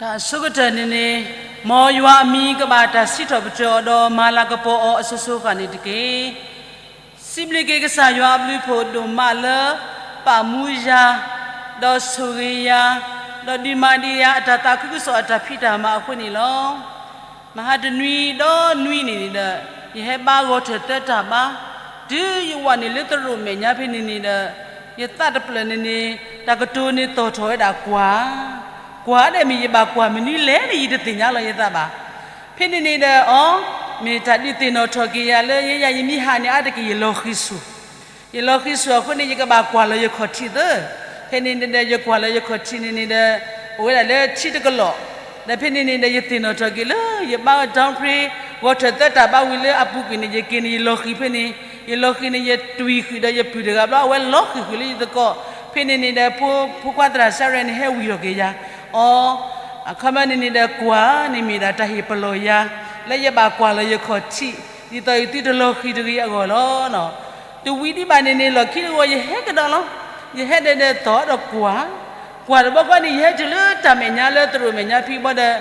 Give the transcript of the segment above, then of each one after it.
တၢ်အဆိကတၢၢ်န့ၣ်န့ၣ်, မ်ယွၤအမံၤကဘၣ်တၢ်စံးထီၣ်ပတြၢၤအီၤဒီးမၤလၤကပီၤအီၤအစိၤစိၤအဃၣ်န့ၣ်တက့ၢ်. စံးဘျုးက့ၤကစၢ်ယွၤအဘျုးအဖှိၣ်ဒိၣ်မးလၢ ပာ်မူယၤ, ဒီးဆိၣ်ဂ့ၤယၤ, ဒီးဒုးမၤဒံးယၤအတၢ်သးခုကစီၣ်အတၢ်ဖံးတၢ်မၤအဃိန့ၣ်လီၤ. မဟါတနွံဒီးနွံန့ၣ်န့ၣ်ဒီး, ယဟဲဘါဂီၤထၢၣ်သၢတၢ်ဘါ, တုၤယဝၤန့ၣ်လၢသရိာ်မဲာ်ညါဖဲန့ၣ်န့ၣ်ဒီး, ယသးတဖျၢၣ်န့ၣ်န့ၣ်, တၢ်ကတိၤန့ၣ်သီၣ်ထီၣ်ဝဲဒၣ်ကွၢ်, ကွၢ်ဒီးမ့ၢ်ယဘၣ်ကွၢ်မနုၤလဲၣ်န့ၣ် ယတသ့ၣ်ညါလီၤယသးဘၣ်. ဖဲန့ၣ်န့ၣ်ဒီးအီၤ, မ့ၢ်တၢ်ဒုးသ့ၣ်နီၣ်ထီၣ်က့ၤယၤလၢယဲယၤယမ့ၢ်ဟးန့ၣ်အါတက့ၢ်ယလီၤဃံၤဆူၣ် ယလီၤဃံၤဆူၣ်အဃိန့ၣ် ယကဘၣ်ကွၢ်လီၤယခီၣ်ထံးသၢ, ဖဲန့ၣ်န့ၣ်ဒီးယကွၢ်လီၤယခီၣ်ထံးန့ၣ်န့ၣ်ဒီး, အိၣ်ဝဲဒၣ်လၢထံတကလီၢ်, ဒီးဖဲန့ၣ်န့ၣ်ဒီးယသ့ၣ်နီၣ်ထီၣ်က့ၤလၢ ယဘါအတၢ်ဖရ့, ဂီၤထၢၣ်သၢတၢ်ဘါဝံၤလၢအပူၤကွံာ်န့ၣ် ယက့ၤန့ၣ် ယလီၤဃံၤဖဲန့ၣ်, ယလီၤဃံၤန့ၣ် ယတွံၢ်ဃုာ်ဒီးယပုၢ်တဂၤဘျီ အဝဲလီၤဃံၤဃုာ်လၢယသကိး, ဖဲန့ၣ်န့ၣ်ဒီး ဖိခွါသရၣ်စၢရဲန့ၣ် ဟဲဝံၤထီၣ်က့ၤယၤ, အီၤ အခီပညီန့ၣ်န့ၣ်ဒီးကွၢ်န့ၣ်မ့ၢ်ဒၣ်တၢ်ဟ့ၣ်ပလီၢ်ယၤ, လၢယဘၣ်ကွၢ်လီၤယခီၣ်ထံး, ဒ်သိးယသုတလီၤဃံၤတဂ့ၤအဂီၢ်လီၤ. တဝံၤဒံးဘၣ်န့ၣ်န့ၣ် လီၢ်ခံတဂီၤ ယဟဲကဒီးလီၤ. ယဟဲဒီးဒီးသီၣ်ဒီးကွၢ်, ကွၢ်တဘျီဃီန့ၣ် ယဟဲတုၤလၢတၢ်မဲာ်ညါလၢသရိာ်မဲာ်ညါဖံးဘၣ်ဒီး,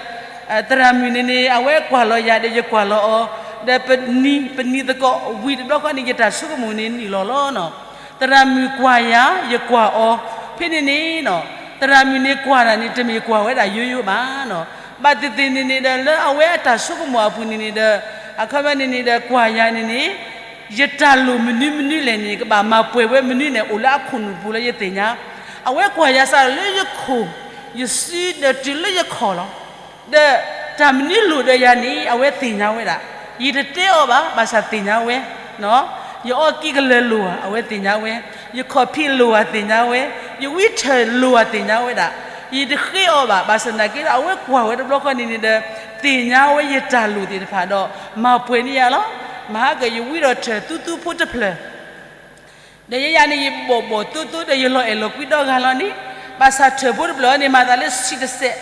သရၣ်မုၣ်န့ၣ်န့ၣ် အဝဲကွၢ်လီၤယၤဒီးယကွၢ်လီၤအီၤ, ဒီးပနံၤပနံၤသကိးဝံၤတဘျီဃီန့ၣ် ယတၢ်ဆိကမိၣ်န့ၣ်နုာ်လီၤလီၤ. သရၣ်မုၣ်ကွၢ်ယၤ ယကွၢ်အီၤ, ဖဲန့ၣ်န့ၣ်, သရၣ်မုၣ်န့ၣ်ကွၢ်တၢ်န့ၣ် တမ့ၢ်ကွၢ်ဝဲဒၣ်ယိယိဘၣ်. ဘၣ်သ့ၣ်သ့ၣ်န့ၣ်န့ၣ်ဒီး လၢအဝဲအတၢ်ဆိကမိၣ်အပူၤန့ၣ်န့ၣ်ဒီး, အခီပညီန့ၣ်န့ၣ်ဒီးကွၢ်ယၤန့ၣ်န့ၣ်, ယတၢ်လိၣ်မနုၤမနုၤလဲၣ်န့ၣ် ကဘၣ်မၤပှဲၤဝဲမနုၤန့ၣ် အိၣ်လၢအခိၣ်နူာ်ပူၤလၢယသ့ၣ်ညါ, အဝဲကွၢ်ယၤစးလၢယခိၣ်, ယစုဒီးတုၤလၢယခီၣ်လီၤ. ဒီးတၢ်မနုၤလိၣ်ဒီးယၤန့ၣ် အဝဲသ့ၣ်ညါဝဲဒၣ်, ယတတဲအီၤဘၣ် ဘၣ်ဆၣ်သ့ၣ်ညါဝဲ, ယအီၣ်ကံၢ်ကလၢၤလိၣ်ဧါ အဝဲသ့ၣ်ညါဝဲ, ယခီၣ်ဖံးလိၣ်ဧါသ့ၣ်ညါဝဲ, ယဝံထၢၣ်လိၣ်ဧါသ့ၣ်ညါဝဲဒၣ်, ယတဃ့အီၤဘၣ် ဘၣ်ဆၣ်သနာ်က့ဒီး အဝဲကွၢ်ဝဲတဘျီဃီန့ၣ်န့ၣ်ဒီး, သ့ၣ်ညါဝဲယတၢ်လိၣ်သ့ၣ်တဖၣ်ဒီး မၤပှဲၤန့ၢ်ယၤလီၤ. မဟါကၢ်ယဝံဒီးထၢၣ်သူသူဖိတဖျၢၣ် ဒီးယဲယၤန့ၣ် ယဘီၣ်ဘီၣ်သိသိဒီးယလီၤအဲၣ်လီၤကွံဒီဂၤလီၤန့ၣ်, ဘၣ်ဆၣ်ထၢၣ်ဖိတဖျၢၣ်န့ၣ် မၤသးလၢဆံးတစဲး,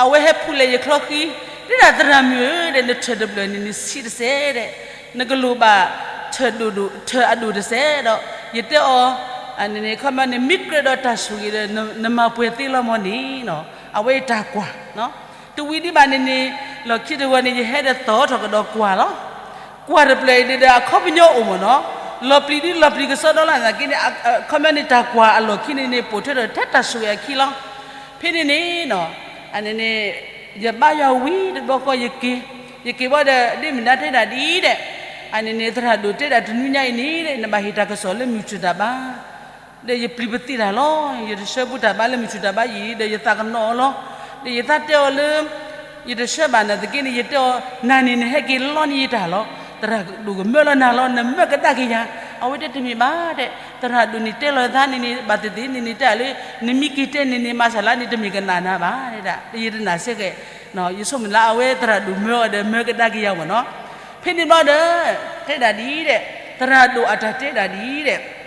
အဝဲဟဲဖူးလဲၤယချီဃံ, ဒ်ဒၣ်သရၣ်မုၣ်ဧၢဒီး နထၢၣ်တဖျၢၣ်န့ၣ်န့ၣ်ဆံးတစဲးဒီး, နကလိၣ်ဘၣ်ထၢၣ်ဒိၣ်ဒိၣ် ထၢၣ်အဒိၣ်တစဲးဒီး, ယတဲအီၤ, န့ၣ်န့ၣ် ခီပညီန့ၣ် မ့ၢ်ကြၢးဒီးတၢ်ဆိၣ်ဂ့ၤဒီး နမၤပှဲၤသ့လီၤမီၢ်န့ၣ်, အဝဲတၢ်ကွၢ် တဝံၤဒံးဘၣ်န့ၣ်န့ၣ်, လီၢ်ခံတဂီၤန့ၣ် ယဟဲဒီးသီၣ်ထီၣ်ကဒီးကွၢ်လီၤ. ကွၢ်တဖျၢၣ်အံၤန့ၣ်ဒီး အခီပညီအိၣ်မ့ၢ်နီၤ, လီၤပျံၤဒ်လီၤပျံၤကစီဒီလီၤသနာ်က့န့ၣ်, အခီပညီန့ၣ် တၢ်ကွၢ်အလီၢ်ခံန့ၣ်န့ၣ် ပိာ်ထွဲထီၣ်ထဲတၢ်ဆိၣ်ဂ့ၤအခံလီၤ. ဖဲန့ၣ်န့ၣ်, န့ၣ်, ယဘါယွၤဝံၤတဘျီဃီယက့ၤ, ယက့ၤဘၣ်ဒီး ဒ်မ့ၢ်ဒၣ်တဲဒၣ်ဒ်အံၤဒီး, န့ၣ်န့ၣ် သရၣ်ဒိၣ်တဲဒၣ်တနွံညါအံၤန့ၣ် နဘၣ်ဟ့ၣ်တၢ်ကစီၣ်လၢမုၢ်ဆူၣ်တၢ်ဘါ ဒီးယပျံၤပသံတၢ်လီၤ. ယတဆၢဘူးတၢ်ဘါလၢမုၢ်ဆူၣ်တၢ်ဘါယံာ်ဒီးယသးကနီၤအီၤလီၤ. ဒီးယသးတဲအီၤလၢ, ယတဆၢဘၣ်နာ်သက့န့ၣ် ယတဲအီၤ, နၤန့ၣ်နဟဲက့ၤလီန့ၢ်ယတၢ်လီၤ. သရၣ်ဒိၣ်ကမၢလီၤနၤလီၤ, နမၢကဒါက့ၤယၤ. အဝဲတဲတမ့ၢ်ဘၣ်တဲ, သရၣ်ဒိၣ်န့ၣ်တဲလီၤသးန့ၣ်န့ၣ် ဘၣ်သ့ၣ်သ့ၣ်န့ၣ်န့ၣ်တဲလၢ, နမ့ၢ်က့ၤတဲန့ၣ်န့ၣ် မၤစၢ်လါန့ၣ် တမ့ၢ်ကနၣ်နၤဘၣ်ဒၣ်, ယတနာ်စ့ၢ်ကီး, ယဆိကမိၣ်လၢအဝဲသရၣ်ဒိၣ်မၢအီၤဒီးမၢကဒါက့ၤယၤမ့ၢ်နီၤ. ဖဲန့ၣ်ဘျီဒီး, တဲဒၣ်ဒ်အံၤဒီး, သရၣ်ဒိၣ်အတၢ်တဲဒၣ်ဒ်အံၤဒီး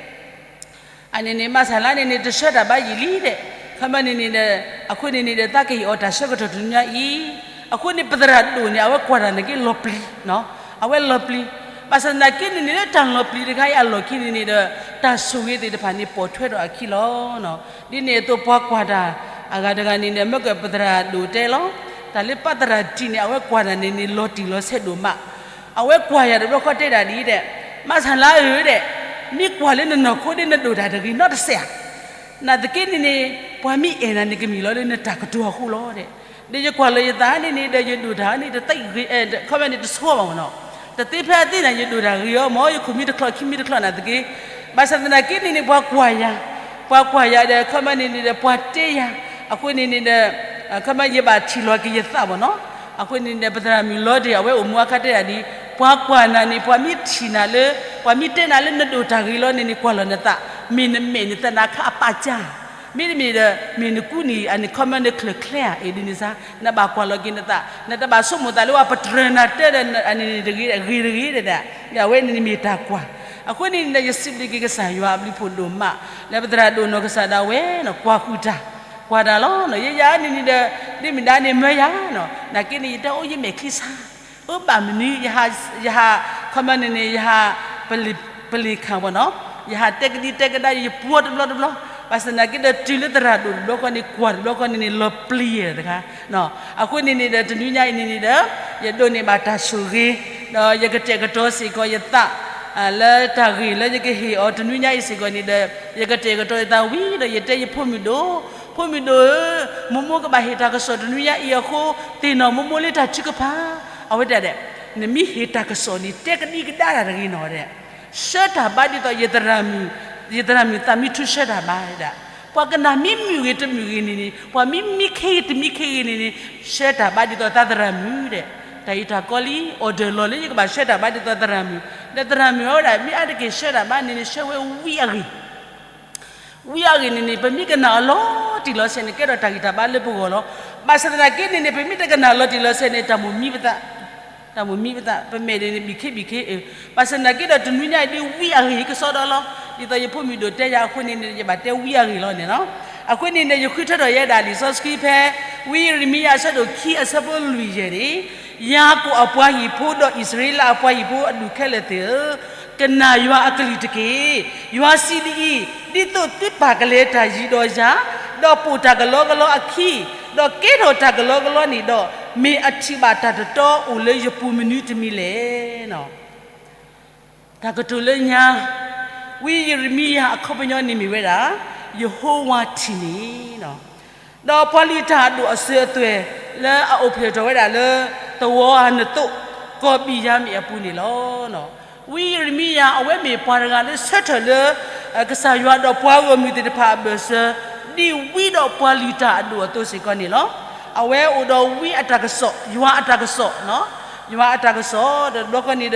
အန့ၣ်န့ၣ် မၤစၢ်လါန့ၣ်န့ၣ် တဆၢတၢ်ဘါယံာ်လံဒီး, ခီမီန့ၣ်န့ၣ်ဒီး, အဃိန့ၣ်န့ၣ်ဒီး သးကဟ့ၣ်အီၤတၢ်ဆၢကတီၢ်တနွံညါအံၤ, အဃိန့ၣ် ပသရၣ်ဒိၣ်န့ၣ် အဝဲကွၢ်တၢ်န့ၣ်က့လီၤပျံၤ, အဝဲလီၤပျံၤ, ဘၣ်ဆၣ်သနာ်က့န့ၣ်န့ၣ် လၢတၢ်လီၤပျံၤတခါအံၤအလီၢ်ခံန့ၣ်န့ၣ်ဒီး, တၢ်ဆိၣ်ဂ့ၤသ့ၣ်တဖၣ်န့ၣ် ပိာ်ထွဲထီၣ်အခံလီၤ. ဒ်န့ၣ်အသိးပှၤကွၢ်တၢ်, အဂၤတဂၤန့ၣ်န့ၣ် မ့ၢ်ကပသရၣ်ဒိၣ်တဲလီၤ, တၢ်လၢပသရၣ်တံၢ်န့ၣ် အဝဲကွၢ်တၢ်န့ၣ်န့ၣ် လီၤတံၢ်လီၤဆဲးဒိၣ်မး အဝဲကွၢ်ယၤတဘျီဃီတဲဒၣ်ဒ်အံၤဒီး, မၤစၢ်လါဧၢဒီး, မ့ၢ်ကွၢ်လၢနနီၢ်ခိဒီးနဒိၣ်တၢ်တဂ့ၤနီတစဲးဧါ. နာ်သက့န့ၣ်န့ၣ်, ပှၤမ့ၢ်အဲၣ်နၤန့ၣ်ကမ့ၢ်လီၤလၢနတၢ်ကတိၤအဃိလီၤဒီး, ဒီးယကွၢ်လီၤယသးန့ၣ်န့ၣ်ဒီးယဒိၣ်တၢ်န့ၣ်တသ့ဂ့ၤ, ခီမီန့ၣ်တဆိဘၣ်မ့ၢ်နီၤ, တသ့ဖဲအသ့န့ၣ် ယဒိၣ်တၢ်ဂ့ၤအီၤ မ်ယခိၣ်မံတချီၣ်ခံမံတချီၣ်နာ်သက့, ဘၣ်ဆၣ်သနာ်က့န့ၣ်န့ၣ် ပှၤကွၢ်ယၤ, ပှၤကွၢ်ယၤဒီး ခီမီန့ၣ်န့ၣ်ဒီး ပှၤတဲယၤ, အဃိန့ၣ်န့ၣ်ဒီး, ခီမီယဘၣ်ထံၣ်လီၤက့ၤယသးမ့ၢ်နီၤ, အဃိန့ၣ်ဒီး ပသရၣ်မုၣ်လီၤဒီး အဝဲအိၣ်မူအခါတဲဒၣ်ဒ်အံၤ, ပှၤကွၢ်နၤန့ၣ် ပှၤမ့ၢ်ထံၣ်နၤလၢ, ပှၤမ့ၢ်တဲနၤလၢနဒိၣ်တၢ်ဂ့ၤလီၤန့ၣ်န့ၣ် ကွၢ်လီၤနသး, မ့ၢ်နမဲာ်နသနာ်ခါအပာ်ကၢ မ့တမ့ၢ်ဒီး မ့ၢ်နကူန့ၣ် အန့ၣ် ခီမီန့ၣ်ချၢၣ်ချဲဧါ အ့ၣ်ဒ်န့ၣ်စါ, နဘၣ်ကွၢ်လီၤက့ၤနသး, နတဘၣ်ဆိကမိၣ်သးလၢပှၤပတြၢၤနၤတၢ်ဒီး အန့ၣ်တဂ့ၤဂ့ၤတဂ့ၤဒီး, အဝဲန့ၣ်န့ၣ်မ့ၢ်တၢ်ကွၢ်, အဃိန့ၣ်န့ၣ်ဒီး ယစံးဘျုးက့ၤကစၢ်ယွၤအဘျုးဖှိၣ်ဒိၣ်မး, လၢပသရၣ်ဒိၣ်နီၢ်ကစၢ်ဒၣ်ဝဲန့ၣ် ကွၢ်ဃုာ်တၢ်, ကွၢ်တၢ်လီၤ, ယဲယၤန့ၣ်န့ၣ်ဒီး, ဒ်မ့ၢ်ဒၣ်န့ၣ်မၢယၤ, နာ်က့န့ၣ် ယတဲအိၣ်ယမဲာ်ချံဆါ အိၣ်ဘၣ်မနုၤ, ယဟး, ယဟး, ခီမီန့ၣ်န့ၣ် ယဟး, ပလ့ၣ်ခၣ်ဘၣ်နီၤ, ယဟးတဲကဒံတဲကဒါ ယပှီၤတဘျီတဘျီ, ဘၣ်ဆၣ်သနာ်က့ဒီး တုၤလၢသရၣ်ဒိၣ်တဘျီဃီန့ၣ် ကွၢ်တဘျီဃီန့ၣ်န့ၣ် လီၤပျံၤတခါ. အဃိန့ၣ်န့ၣ်ဒီး တနွံညါအံၤန့ၣ်န့ၣ်ဒီး ယဒိးန့ၢ်ဘၣ်တၢ်ဆိၣ်ဂ့ၤ, ဒီးယကတဲာ်ကတီၤစ့ၢ်ကီးယသး လၢတၢ်ဂ့ၢ်လၢယကဟ့ၣ်အီၤတနွံညါအံၤစ့ၢ်ကီးန့ၣ်ဒီး ယကတဲာ်ကတီၤယသးဝံၤဒီး ယတဲယဖိမုၣ်ဒိၣ်, ဖိမုၣ်ဒိၣ်ဧၢ, မိၢ်မိၢ်ကဘၣ်ဟ့ၣ်တၢ်ကစီၣ်တနွံညါအံၤအဃိ သ့ၣ်နီၣ်မိၢ်မိၢ်လၢတၢ်ထုကဖၣ်. အဝဲတဲဒၣ်, နမ့ၢ်ဟ့ၣ်တၢ်ကစီၣ်န့ၣ် တဲကဒံကဒါတၢ်တဂ့ၤနီၤဒဲး, ဆှၢတၢ်ဘါဒ်သိး ယသရၣ်မုၣ်သးမံထူဆှၢတၢ်ဘါဒၣ်. ပှၤကနၣ်မ့ၢ်မုာ်ဂ့ၤတမုာ်ဂ့ၤန့ၣ်န့ၣ်, ပှၤမ့ၢ်မံခ့ဂ့ၤတမံခ့ဂ့ၤန့ၣ်န့ၣ်, ဆှၢတၢ်ဘါဒ်သိးသးသရၣ်မုၣ်ဒဲး. တၢ်အံၤတၢ်ကီလံ order လီၤလၢယကဘၣ်ဆှၢတၢ်ဘါဒ်သိးသရၣ်မုၣ်, ဒီးသရၣ်မုၣ်ဝဲဒၣ် မ့ၢ်အါတက့ၢ်ဆှၢတၢ်ဘါန့ၣ်န့ၣ် ဆှၢဝဲဝံအဂ့ၢ် ဝံအဂ့ၢ်န့ၣ်န့ၣ် ပမ့ၢ်ကနၣ်အီၤလီၤတံၢ်လီၤဆဲးန့ၣ် ကဲထီၣ်တၢ်ဂံၢ်တၢ်ဘါလၢပဂီၢ်လီၤ. ဘၣ်ဆၣ်သနာ်က့န့ၣ်န့ၣ် ပမ့ၢ်တကနၣ်လီၤတံၢ်လီၤဆဲးန့ၣ် တၢ်မိၣ်မံပသး, တၢ်မိၣ်မံပသး ပမဲာ်ဒ်န့ၣ် ဘံၣ်ခ့ဘံၣ်ခ့, ဘၣ်ဆၣ်သနာ်က့ဒီး တနွံညါအံၤဒ်ဝံအဂ့ၢ်ကစီဒီလီၤ. ဒ်သိးယဖိမုၣ်ဒိၣ်တဲယၤအဃိန့ၣ်န့ၣ် ယဘၣ်တဲဝံအဂ့ၢ်လီၤန့ၣ်လီၤ. အဃိန့ၣ်န့ၣ် ယဃုထၢထီၣ်ယဲဒၣ်လံာ်စီဆှံဖဲ ဝံယံးရမံယၤအဆၢဒိၣ်ခံအဆၢဖိလွံၢ်ယဲၢ်န့ၣ်, ယၤကိာ်အပှၤဟံၣ်ဖိဒီးအံၣ်စရ့လးအပှၤဟံၣ်ဖိအဒူၣ်ခဲလၢာ်သ့ၣ်ဧၢ, ကနၣ်ယွၤအကလုၢ်တက့ၢ်. ယွၤစံးဒ်အံၤ, ဒ်သိးသုပာ်ကလဲၤတၢ်ယံၤဒီးယၤ, ဒီးပိာ်တၢ်ကလီကလီအခံ, ဒီးကဲထီၣ်တၢ်ကလီကလီန့ၣ်ဒီး, မ့ၢ်အထံၣ်ဘၣ်တၢ်တတီအိၣ်လၢယပူၤမနုၤတမံၤလဲၣ်. တၢ်ကတိၤလၢညါ, ဝံယံးရမံယၤအခီပညီန့ၣ်မ့ၢ်ဝဲဒၣ် ယဟိဝၤထံၣ်န့ၣ်လီၤ. ဒီးပှၤလုၢ်တၢ်အဒိၣ်အစၢၤအသွဲၣ်လၢအအိၣ်ဖျဲၣ်ထီၣ်ဝဲဒၣ်လၢ သဝီအနသိး ကီၢ်ဘံၣ်ယၤမံၣ်အပူၤန့ၣ်လီၤ. ဝံယံးရမံယၤ အဝဲမ့ၢ်ပှၤတဂၤလၢဆၢထၢၣ်လၢ ကစၢ်ယွၤဒီးပှၤဂီၢ်မုၢ်သ့ၣ်တဖၣ်အဘၢၣ်စၢၤ ဒ်ဝံဒီးပှၤလုၢ်တၢ်အဒိၣ်အသိးစ့ၢ်ကီးန့ၣ်လီၤ. အဝဲအိၣ်ဒီးဝံအတၢ်ကစီၣ်, ယွၤအတၢ်ကစီၣ်, ယွၤအတၢ်ကစီၣ် ဒီးတဘျီဃီန့ၣ်ဒီး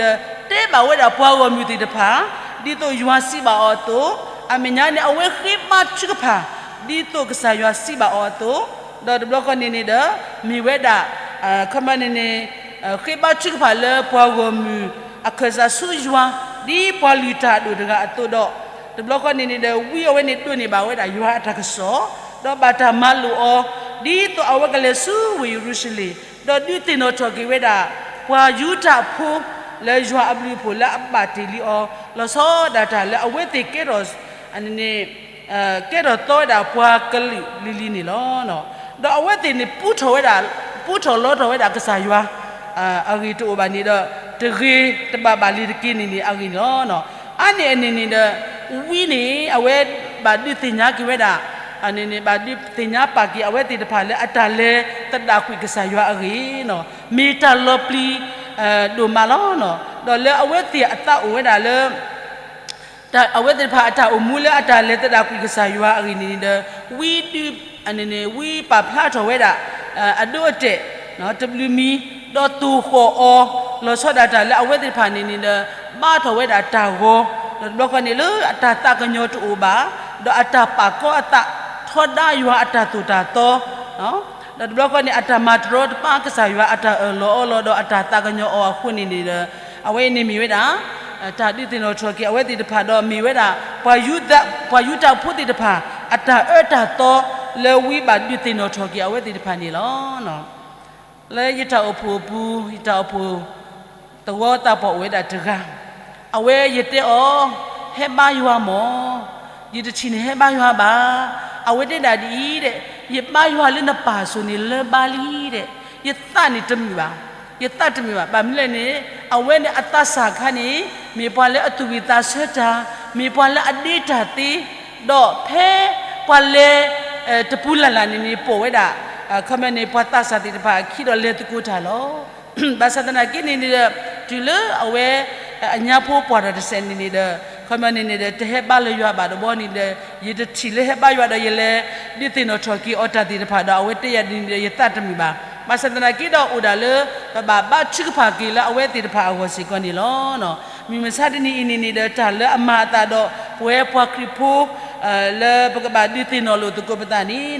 တဲဘၣ်ဝဲဒၣ်ပှၤဂီၢ်မုၢ်သ့ၣ်တဖၣ် ဒ်သိးယွၤစံးဘၣ်အီၤအသိး, အမဲာ်ညါန့ၣ် အဝဲဃ့ဘါထုကဖၣ် ဒ်သိးကစၢ်ယွၤစံးဘၣ်အီၤအသိး, ဒီးတဘျီဃီန့ၣ်န့ၣ်ဒီး မ့ၢ်ဝဲဒၣ် ခီပညီန့ၣ်န့ၣ် ဃ့ဘါထုကဖၣ်လၢပှၤဂီၢ်မုၢ် အခၢၣ်စးဆူယွၤ ဒ်ပှၤလုၢ်တၢ်အဒိၣ်တဂၤအသိးဒီး, တဘျီဃီန့ၣ်န့ၣ်ဒီး ဝံအဝဲန့ၣ်ဒိးန့ၢ်ဘၣ်ဝဲဒၣ်ယွၤအတၢ်ကစီၣ်, ဒီးဘၣ်တၢ်မၤလိာ်အီၤ ဒ်သိးအဝဲကလဲၤဆူဝ့ၢ်ယရူၤၡလ့ၣ်, ဒီးဒုးသ့ၣ်နီၣ်ထီၣ်က့ၤဝဲဒၣ် ပှၤယူဒၤဖိ လၢယွၤအဘျုးအဖှိၣ်လၢအဘၣ်တ့ၢ်လံအီၤ လီၤဆီဒၣ်တၢ်လၢအဝဲသ့ၣ်ကဲထီၣ် ကဲထီၣ်သီဝဲဒၣ်ပှၤကလုာ်လံၤလံၤန့ၣ်လီၤ. ဒီးအဝဲသ့ၣ်န့ၣ် ပူထီၣ်ဝဲဒၣ်, ပူထီၣ်လီထီၣ်ဝဲဒၣ်ကစၢ်ယွၤ အဂ့ၢ်တအိၣ်ဘၣ်န့ၣ်ဒီး တဂ့ၤတဘၣ်ဘၣ်လံၤတက့ၢ်န့ၣ်န့ၣ် အဂ့ၢ်န့ၣ်လီၤ. အါန့ၢ်အန့ၣ်န့ၣ်ဒီး ဝံန့ၣ် အဝဲဘၣ်ဒုးသ့ၣ်ညါက့ၤဝဲဒၣ်, န့ၣ်န့ၣ် ဘၣ်ဒုးသ့ၣ်ညါပာ်က့ၤအဝဲသ့ၣ်တဖၣ်လၢအတၢ်လဲၤသဒၣ်ကွံာ်ကစၢ်ယွၤအဂ့ၢ်န့ၣ် မ့ၢ်တၢ်လီၤပျံၤဒိၣ်မးလီၤ. ဒီးလၢအဝဲသ့ၣ်အသးအိၣ်ဝဲဒၣ်လၢ အဝဲသ့ၣ်တဖၣ်အတၢ်အိၣ်မူလၢအတၢ်လဲၤသဒၣ်ကွံာ်ကစၢ်ယွၤအဂ့ၢ်န့ၣ်န့ၣ်ဒီး ဝံဒုး, ဝံပာ်ဖျါထီၣ်ဝဲဒၣ် အဒိအတဲာ် တဘျုးမံၤ, ဒီးသိၣ်ဃီၣ်အီၤ လီၤဆီဒၣ်တၢ်လၢအဝဲသ့ၣ်တဖၣ်န့ၣ်န့ၣ်ဒီး ဘါထီၣ်ဝဲဒၣ်တၢ်ဂီၤ, ဒီးတဘျီဃီန့ၣ်လၢအတၢ်သးကညီၤတအိၣ်ဘၣ်, ဒီးအတၢ်ပာ်ကီအသး ထီဒါယွၤအတၢ်သိၣ်တၢ်သီ ဒီးတဘျီဃီန့ၣ် အတၢ်မၤတရီတပါကစၢ်ယွၤအတၢ်အၢၣ်လီၤအီလီၤဒီးအတၢ်သးကညီၤအီၤအဃိန့ၣ်န့ၣ်ဒီး အဝဲအံၤန့ၣ်မ့ၢ်ဝဲဒၣ် တၢ်ဒုးသ့ၣ်နီၣ်ထီၣ်က့ၤအဝဲသ့ၣ်တဖၣ်ဒီးမ့ၢ်ဝဲဒၣ် ပှၤယူ, ပှၤယူဒၤဖိသ့ၣ်တဖၣ် အတၢ်အၢတၢ်သီလၢဝံဘၣ်ဒုးသ့ၣ်နီၣ်ထီၣ်က့ၤအဝဲသ့ၣ်တဖၣ်န့ၣ်လီၤ. လၢယတၢ်အိၣ်ဖှိၣ်အပူၤ ယတၢ်အိၣ်ဖှိၣ် သဝီသးပှၢ်အိၣ်ဝဲဒၣ်တဂၤ, အဝဲယတဲအီၤ, ဟဲဘါယွၤမၢ်, ယတထံၣ်နဟဲဘါယွၤဘၣ်. အဝဲတဲဒၣ်ဒ်အံၤဒီး, ယဘါယွၤလၢနပၢ်အစိၤန့ၣ်လၢဘါလံဒီး, ယသးန့ၣ်တမုာ်ဘၣ်, ယသးတမုာ်ဘၣ်. ဘၣ်မနုၤလဲၣ်န့ၣ် အဝဲန့ၣ်အသးစၢ်အခါန့ၣ် မ့ၢ်ပှၤလၢအသူၣ်ဝံၣ်သးဆၢတၢ်, မ့ၢ်ပှၤလၢအဒ့တၢ်သ့, ဒီးဖဲပှၤလဲၤ တပူၤလၢ်လၢ်န့ၣ်န့ၣ် ပိာ်ဝဲဒၣ် ခီပညီန့ၣ် ပှၤသးစၢ်သ့ၣ်တဖၣ်အခံဒီးလဲၤသကိးတၢ်လီၤ. ဘၣ်ဆၣ်သနာ်က့န့ၣ်ဒီး တုၤလၢအဝဲ အညါဖိပှၢ်တၢ်တစဲးန့ၣ်န့ၣ်ဒီး ခီပညီန့ၣ်န့ၣ်ဒီး တဟဲဘါလၢယွၤဘၣ်တဘျီန့ၣ်ဒီး ယတထံၣ်လၢဟဲဘါယွၤဒီးယလဲၤဒုးသ့ၣ်နီၣ်ထီၣ်က့ၤအီၤတၢ်သ့ၣ်တဖၣ်ဒီး အဝဲတဲယၤဒ်န့ၣ်ဒီး ယသးတမုာ်ဘၣ်. ဘၣ်ဆၣ်သနာ်က့ဒီးအိၣ်ဒၣ်လၢ ပဘၣ်ဘါထုကဖၣ်က့ၤလၢအဝဲသ့ၣ်တဖၣ်အဂီၢ်စ့ၢ်ကီးန့ၣ်လီၤ. မုၢ်မဆါတနံၤအံၤန့ၣ်န့ၣ်ဒီး တၢ်လၢအမၤအသးဒီးပဝဲပှၤခရံာ်ဖိ လၢပကဘၣ်ဒုးသ့ၣ်နီၣ်လိာ်သကိးပသးန့ၣ်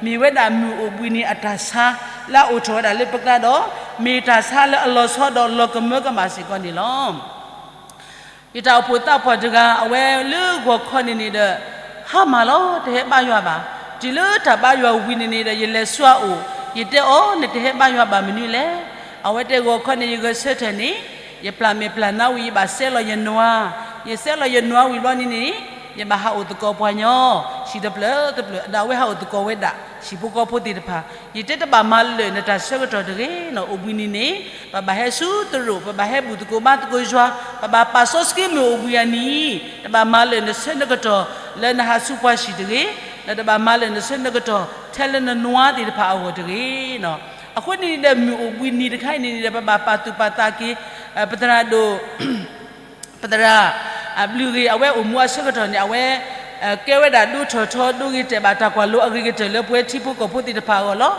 မ့ၢ်ဝဲဒၣ်မုၢ်အိၣ်ဘှံးနံၤအတၢ်ဆါလၢအအိၣ်ထီၣ်ဝဲဒၣ်လၢပကျါဒီး မ့ၢ်တၢ်ဆါလၢအလီၤဆီဒီးလီၤကမၢကမၣ်စ့ၢ်ကီးန့ၣ်လီၤ. ယတၢ်အိၣ်ဖှိၣ်သးပှၢ်တဂၤ အဝဲလၢဂီၤခီန့ၣ်န့ၣ်ဒီး ဟါမၢ်လီၤ တဟဲဘါယွၤဘၣ်. တုၤလၢတၢ်ဘါယွၤဝံၤန့ၣ်န့ၣ်ဒီး ယလဲၤဆူအအိၣ် ယတဲအီၤ နတဟဲဘါယွၤဘၣ်မနုၤလဲၣ်. အဝဲတဲဂီၤခီန့ၣ် ယဂဲၤဆၢထၢၣ်န့ၣ် ယပျၢ်မဲာ်ပျၢ်နါဝံၤ ယဘၣ်စဲလီၤယနွါ, ယစဲလီၤယနွါဝံၤဘျီန့ၣ်န့ၣ် ယဘၣ်ဟးအိၣ်သကိးပှၤညီ ဟံၣ်တဖျၢၣ်တဖျၢၣ် ဒီးအဝဲဟးအိၣ်သကိးဝဲဒၣ် ဟံၣ်ဖိဃီဖိသ့ၣ်တဖၣ်, ယတဲတဘၣ်မၤလၢာ်နတၢ်ဆၢကတီၢ်တဂ့ၤနီၤ. အိၣ်ဘှံးနံၤန့ၣ် ပဘၣ်ဟဲဆူသရိာ် ပဘၣ်ဟဲဘူၣ်သကိးဘါသကိးယွၤ ပဘၣ်ပာ်စီဆှံမုၢ်အိၣ်ဘှံးအနံၤ, တဘၣ်မၤလၢာ်နဆၢနကတီၢ် လၢနဟးဆူပှၤဟံၣ်တဂ့ၤ, ဒီးတဘၣ်မၤလၢာ်နဆၢနကတီၢ် ထဲလၢနနွါသ့ၣ်တဖၣ်အဂီၢ်တဂ့ၤနီၤ. အဃိန့ၣ်ဒီး မုၢ်အိၣ်ဘှံးနံၤတခါအံၤန့ၣ်ဒီး ပဘၣ်ပာ်သူၣ်ပာ်သးက့ၤ ပသရၣ်ဒိၣ် ပသရၣ် ဘျုးဂ့ၤ အဝဲအိၣ်မူအဆၢကတီၢ်န့ၣ် အဝဲ ကဲဝဲဒၣ်ဒိထီၣ်ထီ ဒိဂ့ၤတဲာ်ဘၣ်တၢ်ကွၢ်လိအဂ့ၤကတၢၢ်လၢပဝဲထံဖိကီၢ်ဖိသ့ၣ်တဖၣ်အဂီၢ်လီၤ.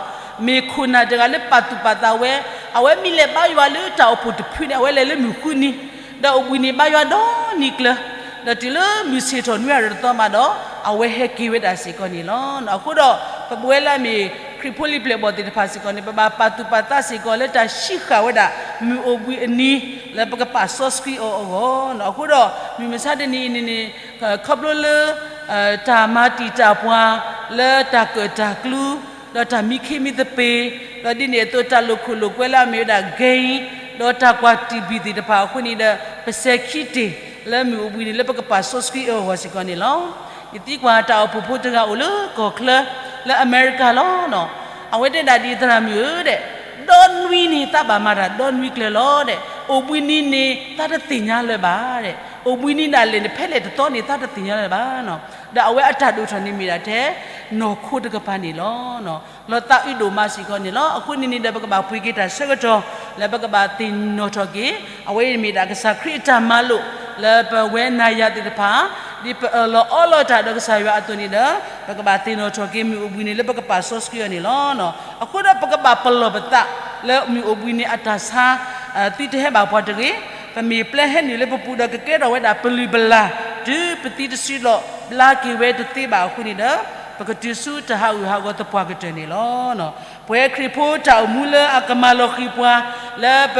မ့ၢ်ခိၣ်နၢ်တဂၤလၢပာ်သူၣ်ပာ်သးဝဲ, အဝဲမ့ၢ်လဲၤဘါယွၤလၢတၢ်အိၣ်ဖှိၣ်တဖုန့ၣ် အဝဲလဲၤလၢမုၢ်ဃုနံၤ, ဒီးအိၣ်ဘှံးနံၤဘါယွၤဒီနံၤကျၢၤ, ဒီးတုၤလၢမုၢ်ဆ့ၣ်ထီၣ်နွံအရတသီမးဒီး အဝဲဟဲက့ၤဝဲဒၣ်စ့ၢ်ကီးန့ၣ်လီၤ. အဃိဒီး ပဝဲလၢအမ့ၢ်ခရံာ်ဖိလံၤပျဲၢ်ဘီၣ်သ့ၣ်တဖၣ်စ့ၢ်ကီးန့ၣ် ပဘၣ်ပာ်သူၣ်ပာ်သးစ့ၢ်ကီးလၢတၢ်ဟံးဃာ်ဝဲဒၣ် မုၢ်အိၣ်ဘှံးအနံၤ လၢပကပာ်စီဆှံအီၤအဂီၢ်နီၤ. အဃိဒီး မုၢ်မဆါတနံၤအံၤန့ၣ်န့ၣ် ခီဖျိလၢ တၢ်မၤတံာ်တာ်ပှၤ လၢတၢ်ကၢၣ်တၢ်ကျူ ဒီးတၢ်မံခ့မံသပ့ၤ, ဒီးဒ်န့ၣ်အသိးတၢ်လိာ်ခိၣ်လိာ်ကွဲလၢအမ့ၢ်ဝဲဒၣ် gang ဒီးတၢ်ကွၢ်တံၢ်ဘံၣ်သ့ၣ်တဖၣ်အဃိန့ၣ်ဒီး ပစဲၤခံတ့ၢ်လၢမုၢ်အိၣ်ဘှံးန့ၣ် လၢပကပာ်စီဆှံအီၤအဂီၢ်စ့ၢ်ကီးန့ၣ်လီၤ. ယသံကွၢ်တၢ်အိၣ်ဖှိၣ်ဖိတဂၤအိၣ်လၢကီၢ်ချၢ လၢအမဲရကၤလီၤ. အဝဲတဲဒၣ်ဒ်သရၣ်မုၣ်ဧၢဒဲး, ဒီနွံန့ၣ်သးဘၣ်မၤတၢ်ဒီနွံကျၢၤလီၤဒဲး, အိၣ်ဘှံးနံၤန့ၣ် သးတသ့ၣ်ညါလၢၤဘၣ်ဒဲး, အိၣ်ဘှံးနံၤဒၣ်လဲာ်န့ၣ် ဖဲလဲၣ်တသီန့ၣ် သးတသ့ၣ်ညါလၢၤဘၣ်နီၤ. ဒီးအဝဲအတၢ်ဒိၣ်ထီၣ်န့ၣ်မ့ၢ်ဒၣ်ထဲ နီၢ်ခိတကပၤန့ၣ်လီၤ. လီၤသးအုးဒိၣ်မးစ့ၢ်ကီးန့ၣ်လီၤ. အဃိန့ၣ်န့ၣ်ဒီး ပကဘၣ်ပှ့ၤက့ၤတၢ်ဆၢကတီၢ် လၢပကဘၣ်သ့ၣ်နီၣ်ထီၣ်က့ၤ အဝဲအံၤမ့ၢ်ဒၣ်ကစၢ်ခရံာ်အတၢ်မၤလိာ် လၢပဝဲနၤယၤသ့ၣ်တဖၣ် ဒ်ပအၢၣ်လီၤအီလီၤတၢ်ဒီးကစၢ်ယွၤအသိးန့ၣ်ဒီး ပကဘၣ်သ့ၣ်နီၣ်ထီၣ်က့ၤမုၢ်အိၣ်ဘှံးန့ၣ် လၢပကပာ်စီဆှံအီၤန့ၣ်လီၤ. အဃိဒီးပကဘၣ်ပလီၢ်ပသးလၢမုၢ်အိၣ်ဘှံးန့ၣ်အတၢ်ဆါ သုတဟဲဘၣ်ပှၤတဂ့ၤ, ပမ့ၢ်ပျဲဟဲနုာ်လၢပပူၤဒီးကကဲထီၣ်ဝဲဒၣ်ပလုၢ်ပလၢ် တုၤပသံတစုဒီး ဘျါက့ၤဝဲတသ့ဘၣ်အဃိန့ၣ်ဒီး ပကတုၤဆူတၢ်ဟးဂူာ်ဟးဂီၤသပှၢ်ကတၢၢ်န့ၣ်လီၤ. ပဝဲခရံာ်ဖိတၢ်အိၣ်မူလၢအကမၤလီၤဃံၤပှၤ လၢပ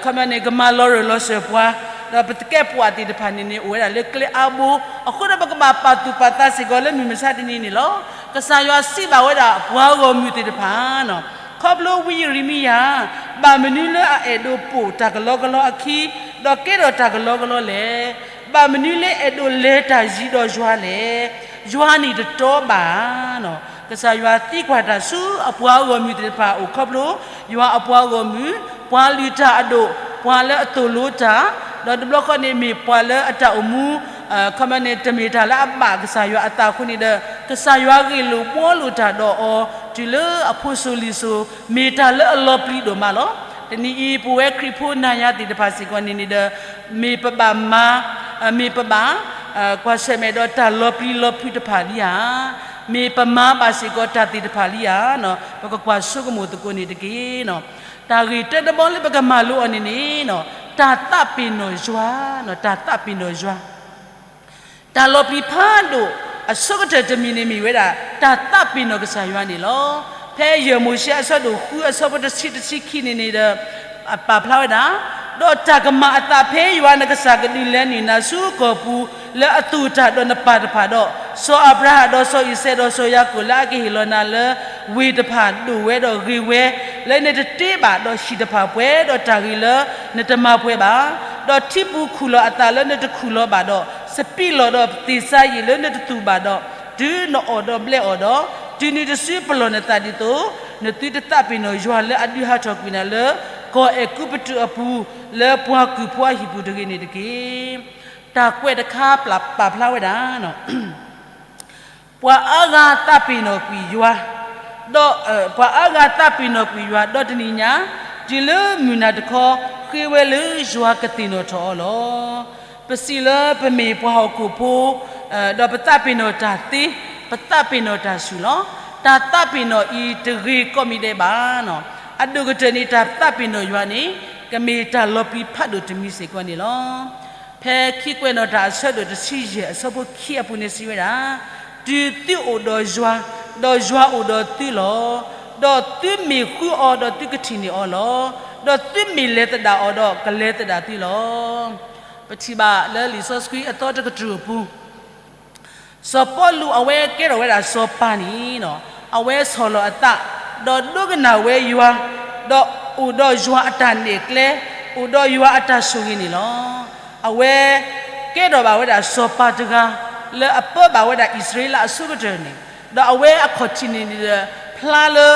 ခီပညီန့ၣ် ကမၤလီၤရၢၢ်လီၤစၢၤပှၤ ဒီးပသကဲးပဝးသ့ၣ်တဖၣ်န့ၣ်န့ၣ် အိၣ်ဝဲဒၣ်လၢကျဲအါဘိ, အဃိဒီးပကဘၣ်ပာ်သူၣ်ပာ်သးစ့ၢ်ကီးလၢမုၢ်မဆါတနံၤန့ၣ်လီၤ. ကစၢ်ယွၤစံးဘၣ်ဝဲဒၣ်ပှၤဂီၢ်မုၢ်သ့ၣ်တဖၣ် ခီဖျိဝံယံးရမံယၤ ဘၣ်မနုၤလၢအအဲၣ်ဒိးပိာ်တၢ်ကလီကလီအခံ, ဒီးကဲထီၣ်တၢ်ကလီကလီလဲၣ်. ဘၣ်မနုၤလၢအဲၣ်ဒိးလဲၤတၢ်ယံၤဒီးယွၤလဲၣ်. ယွၤန့ၣ်တတီဘၣ်ဧါ. ကစၢ်ယွၤသံကွၢ်တၢ်ဆူအပှၤဂီၢ်မုၢ်သ့ၣ်တဖၣ်အိၣ်ခီဖျိ ယွၤအပှၤဂီၢ်မုၢ်, ပှၤလုၢ်တၢ်အဒိၣ်, ပှၤလၢအသိၣ်လိတၢ်, ဒီးတဘျီဃီန့ၣ်မ့ၢ်ပှၤလၢအတၢ်အိၣ်မူ ခီပညီန့ၣ် တမ့ၢ်တၢ်လၢအဘၣ်ကစၢ်ယွၤအသးအဃိန့ၣ်ဒီး ကစၢ်ယွၤဂ့ၢ်လိာ်ဘှီလိာ်တၢ်ဒီးအီၤ တုၤလၢအဖိစိၤလံၤစိၤ မ့ၢ်တၢ်လၢအလီၤပျံၤဒိၣ်မးလီၤ. တနံၤအံၤ ပဝဲခရံာ်ဖိနၤယၤသ့ၣ်တဖၣ်စ့ၢ်ကီးန့ၣ်န့ၣ်ဒီး မ့ၢ်ပဘၣ်မၤ မ့ၢ်ပဘၣ် ကွၢ်ဆၢၣ်မဲာ်ဒီးတၢ်လီၤပျံၤလီၤဖုးတဖၣ်လံဧါ. မ့ၢ်ပမၤဘၣ်စ့ၢ်ကီးတၢ်သ့ၣ်တဖၣ်လံဧါ. ပကကွၢ်ဆိကမိၣ်သကိးန့ၣ်တက့ၢ်. တၢ်ဂ့ၢ်တၢတဘီလၢပကမၤလိအီၤန့ၣ်န့ၣ် တၢ်သးပ့ၤနီၣ်ယွၤ, တၢ်သးပ့ၤနီၣ်ယွၤ တၢ်လီၤပျံၤဖးဒိၣ် အဆိကတၢၢ်တမံၤန့ၣ်မ့ၢ်ဝဲဒၣ် တၢ်သးပ့ၤနီၣ်ကစၢ်ယွၤန့ၣ်လီၤ. ဖဲယဲၢ်မိၤၡ့အဆၢဒိၣ်ဃုအဆၢဖိတဆံတဆံခံန့ၣ်န့ၣ်ဒီး ပာ်ဖျါဝဲဒၣ်, ဒီးတၢ်ကမၤအသးဖဲယွၤနကစၢ်ကဒုးလဲၤနုာ်နၤဆူကီၢ်ပူၤ လၢအသိၣ်တၢ်ဒီးနပၢ်တဖၣ်ဒီး စီၤအၤဘြၤဟၣ်ဒီးစီၤအံၤစဲးဒီးစီၤယၤကိာ်လၢအကဟ့ၣ်လီၤနၤလၢ ဝ့ၢ်တဖၣ်ဒိၣ်ဝဲဒီးဂ့ၤဝဲ လၢနတတ့ဘၣ်ဒီးဟံၣ်တဖၣ်ပှဲၤဒီးတၢ်ဂ့ၤလၢနတမၤပှဲၤဘၣ်, ဒီးထံပူၤခူၣ်လီၤအသးလၢနတခူၣ်လီၤဘၣ်ဒီး စပံးလီၢ်ဒီးသ့ၣ်စါယံာ်လၢနတသူၣ်ဘၣ်ဒီး တုၤနအီၣ်ဒီးဘျဲးအီၤဒီး တုၤနုၤတစုပလီၢ်နသးဒ်သိး နသုတသးပ့ၤနီၣ်ယွၤလၢအဒုးဟးထီၣ်ကွံာ်နၤလၢ ကီၢ်အဲၤကူပတူးအပူၤ လၢပှၤကုၢ်ဖိအဟံၣ်ပူၤတဂ့ၤန့ၣ်တက့ၢ်. တၢ်ကွဲးတခါပာ်ဖျါဝဲဒၣ် ပှၤအါဂၤသးပ့ၤနီၣ်ကွံာ်ယွၤ, ဒီး ပှၤအါဂၤသးပ့ၤနီၣ်ကွံာ်ယွၤ ဒီးတနံၤညါ တုၤလၢမုၢ်နၤတခီ ဃ့ဝဲလၢယွၤကသ့ၣ်နီၣ်ထီၣ်အီၤလီၤ. ပစံးလၢပမ့ၢ်ပှၤဟီၣ်ခိၣ်ဖိ ဒီးပသးပ့ၤနီၣ်တၢ်သ့, ပသးပ့ၤနီၣ်တၢ်ဆူၣ်လီၤ. တၢ်သးပ့ၤနီၣ်အံၤတဂ့ၤကိးမံၤဒဲးဘၣ်. အဒိၣ်ကတၢၢ်န့ၣ် တၢ်သးပ့ၤနီၣ်ယွၤန့ၣ် ကမ့ၢ်တၢ်လီၤပျံၤဖးဒိၣ်တမံၤစ့ၢ်ကီးန့ၣ်လီၤ. ဖဲခံကွဲးနီၣ်တၢ်အဆၢဒိၣ်တဆံယဲၢ်အဆၢဖိခံအပူၤန့ၣ်စံးဝဲဒၣ်, တုၤသုအိၣ်ဒီးယွၤ, ဒီးယွၤအိၣ်ဒီးသုလီၤ. ဒီးသုမ့ၢ်ဃုအီၤဒီးသုကထံၣ်န့ၢ်အီၤလီၤ. ဒီးသုမ့ၢ်လဲၤသဒၣ်အီၤဒီးကလဲၤသဒၣ်သုလီၤ. ပထံၣ်ဘၣ်လၢလံာ်စီဆှံအသီတကတြူၢ်အပူၤ စီၤပီလူးအဝဲကဲထီၣ်ဝဲဒၣ်စီၤပၤန့ၣ် အဝဲဆီၣ်လီၤအသး, ဒီးဒိကနၣ်ဝဲယွၤ, ဒီးအိၣ်ဒီးယွၤအတၢ်နဲၣ်ကျဲ, အိၣ်ဒီးယွၤအတၢ်ဆိၣ်ဂ့ၤန့ၣ်လီၤ. အဝဲကဲထီၣ်ဘၣ်ဝဲဒၣ်စီၤပၤတဂၤ လၢအပၢဘၣ်ဝဲဒၣ်အံၣ်စရ့လးအဆိကတၢၢ်န့ၣ်, ဒီးအဝဲအခီၣ်ထံးန့ၣ်ဒီး ဖျါလၢ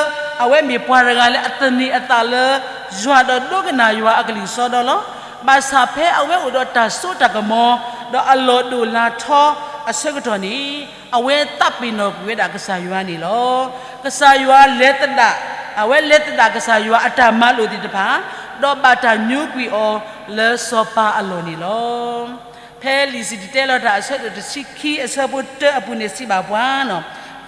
အဝဲမ့ၢ်ပှၤတဂၤလၢအသန့ၤအသးလၢ ယွၤဒီးဒိကနၣ်ယွၤအကလုၢ်စီဒီလီၤ. ဘၣ်ဆၣ်ဖဲအဝဲအိၣ်ဒီးတၢ်စိတၢ်ကမီၤ ဒီးအလီၢ်ဒိၣ်လၤထီအဆၢကတီၢ်န့ၣ်, အဝဲသးပ့ၤနီၣ်ကွံာ်ဝဲဒၣ်ကစၢ်ယွၤန့ၣ်လီၤ. ကစၢ်ယွၤလဲၤသဒၣ်, အဝဲလဲၤသဒၣ်ကစၢ်ယွၤအတၢ်မၤလိာ်သ့ၣ်တဖၣ်, ဒီးဘၣ်တၢ်ညိကွံာ်အီၤလၢစီၤပၤအလီၢ်န့ၣ်လီၤ. ဖဲလံာ်စံၣ်တဲၤတဲလီၤတၢ်အဆၢဒိၣ်တဆံခံအဆၢဖိတၢအပူၤန့ၣ်စံးဘၣ်ပှၤ,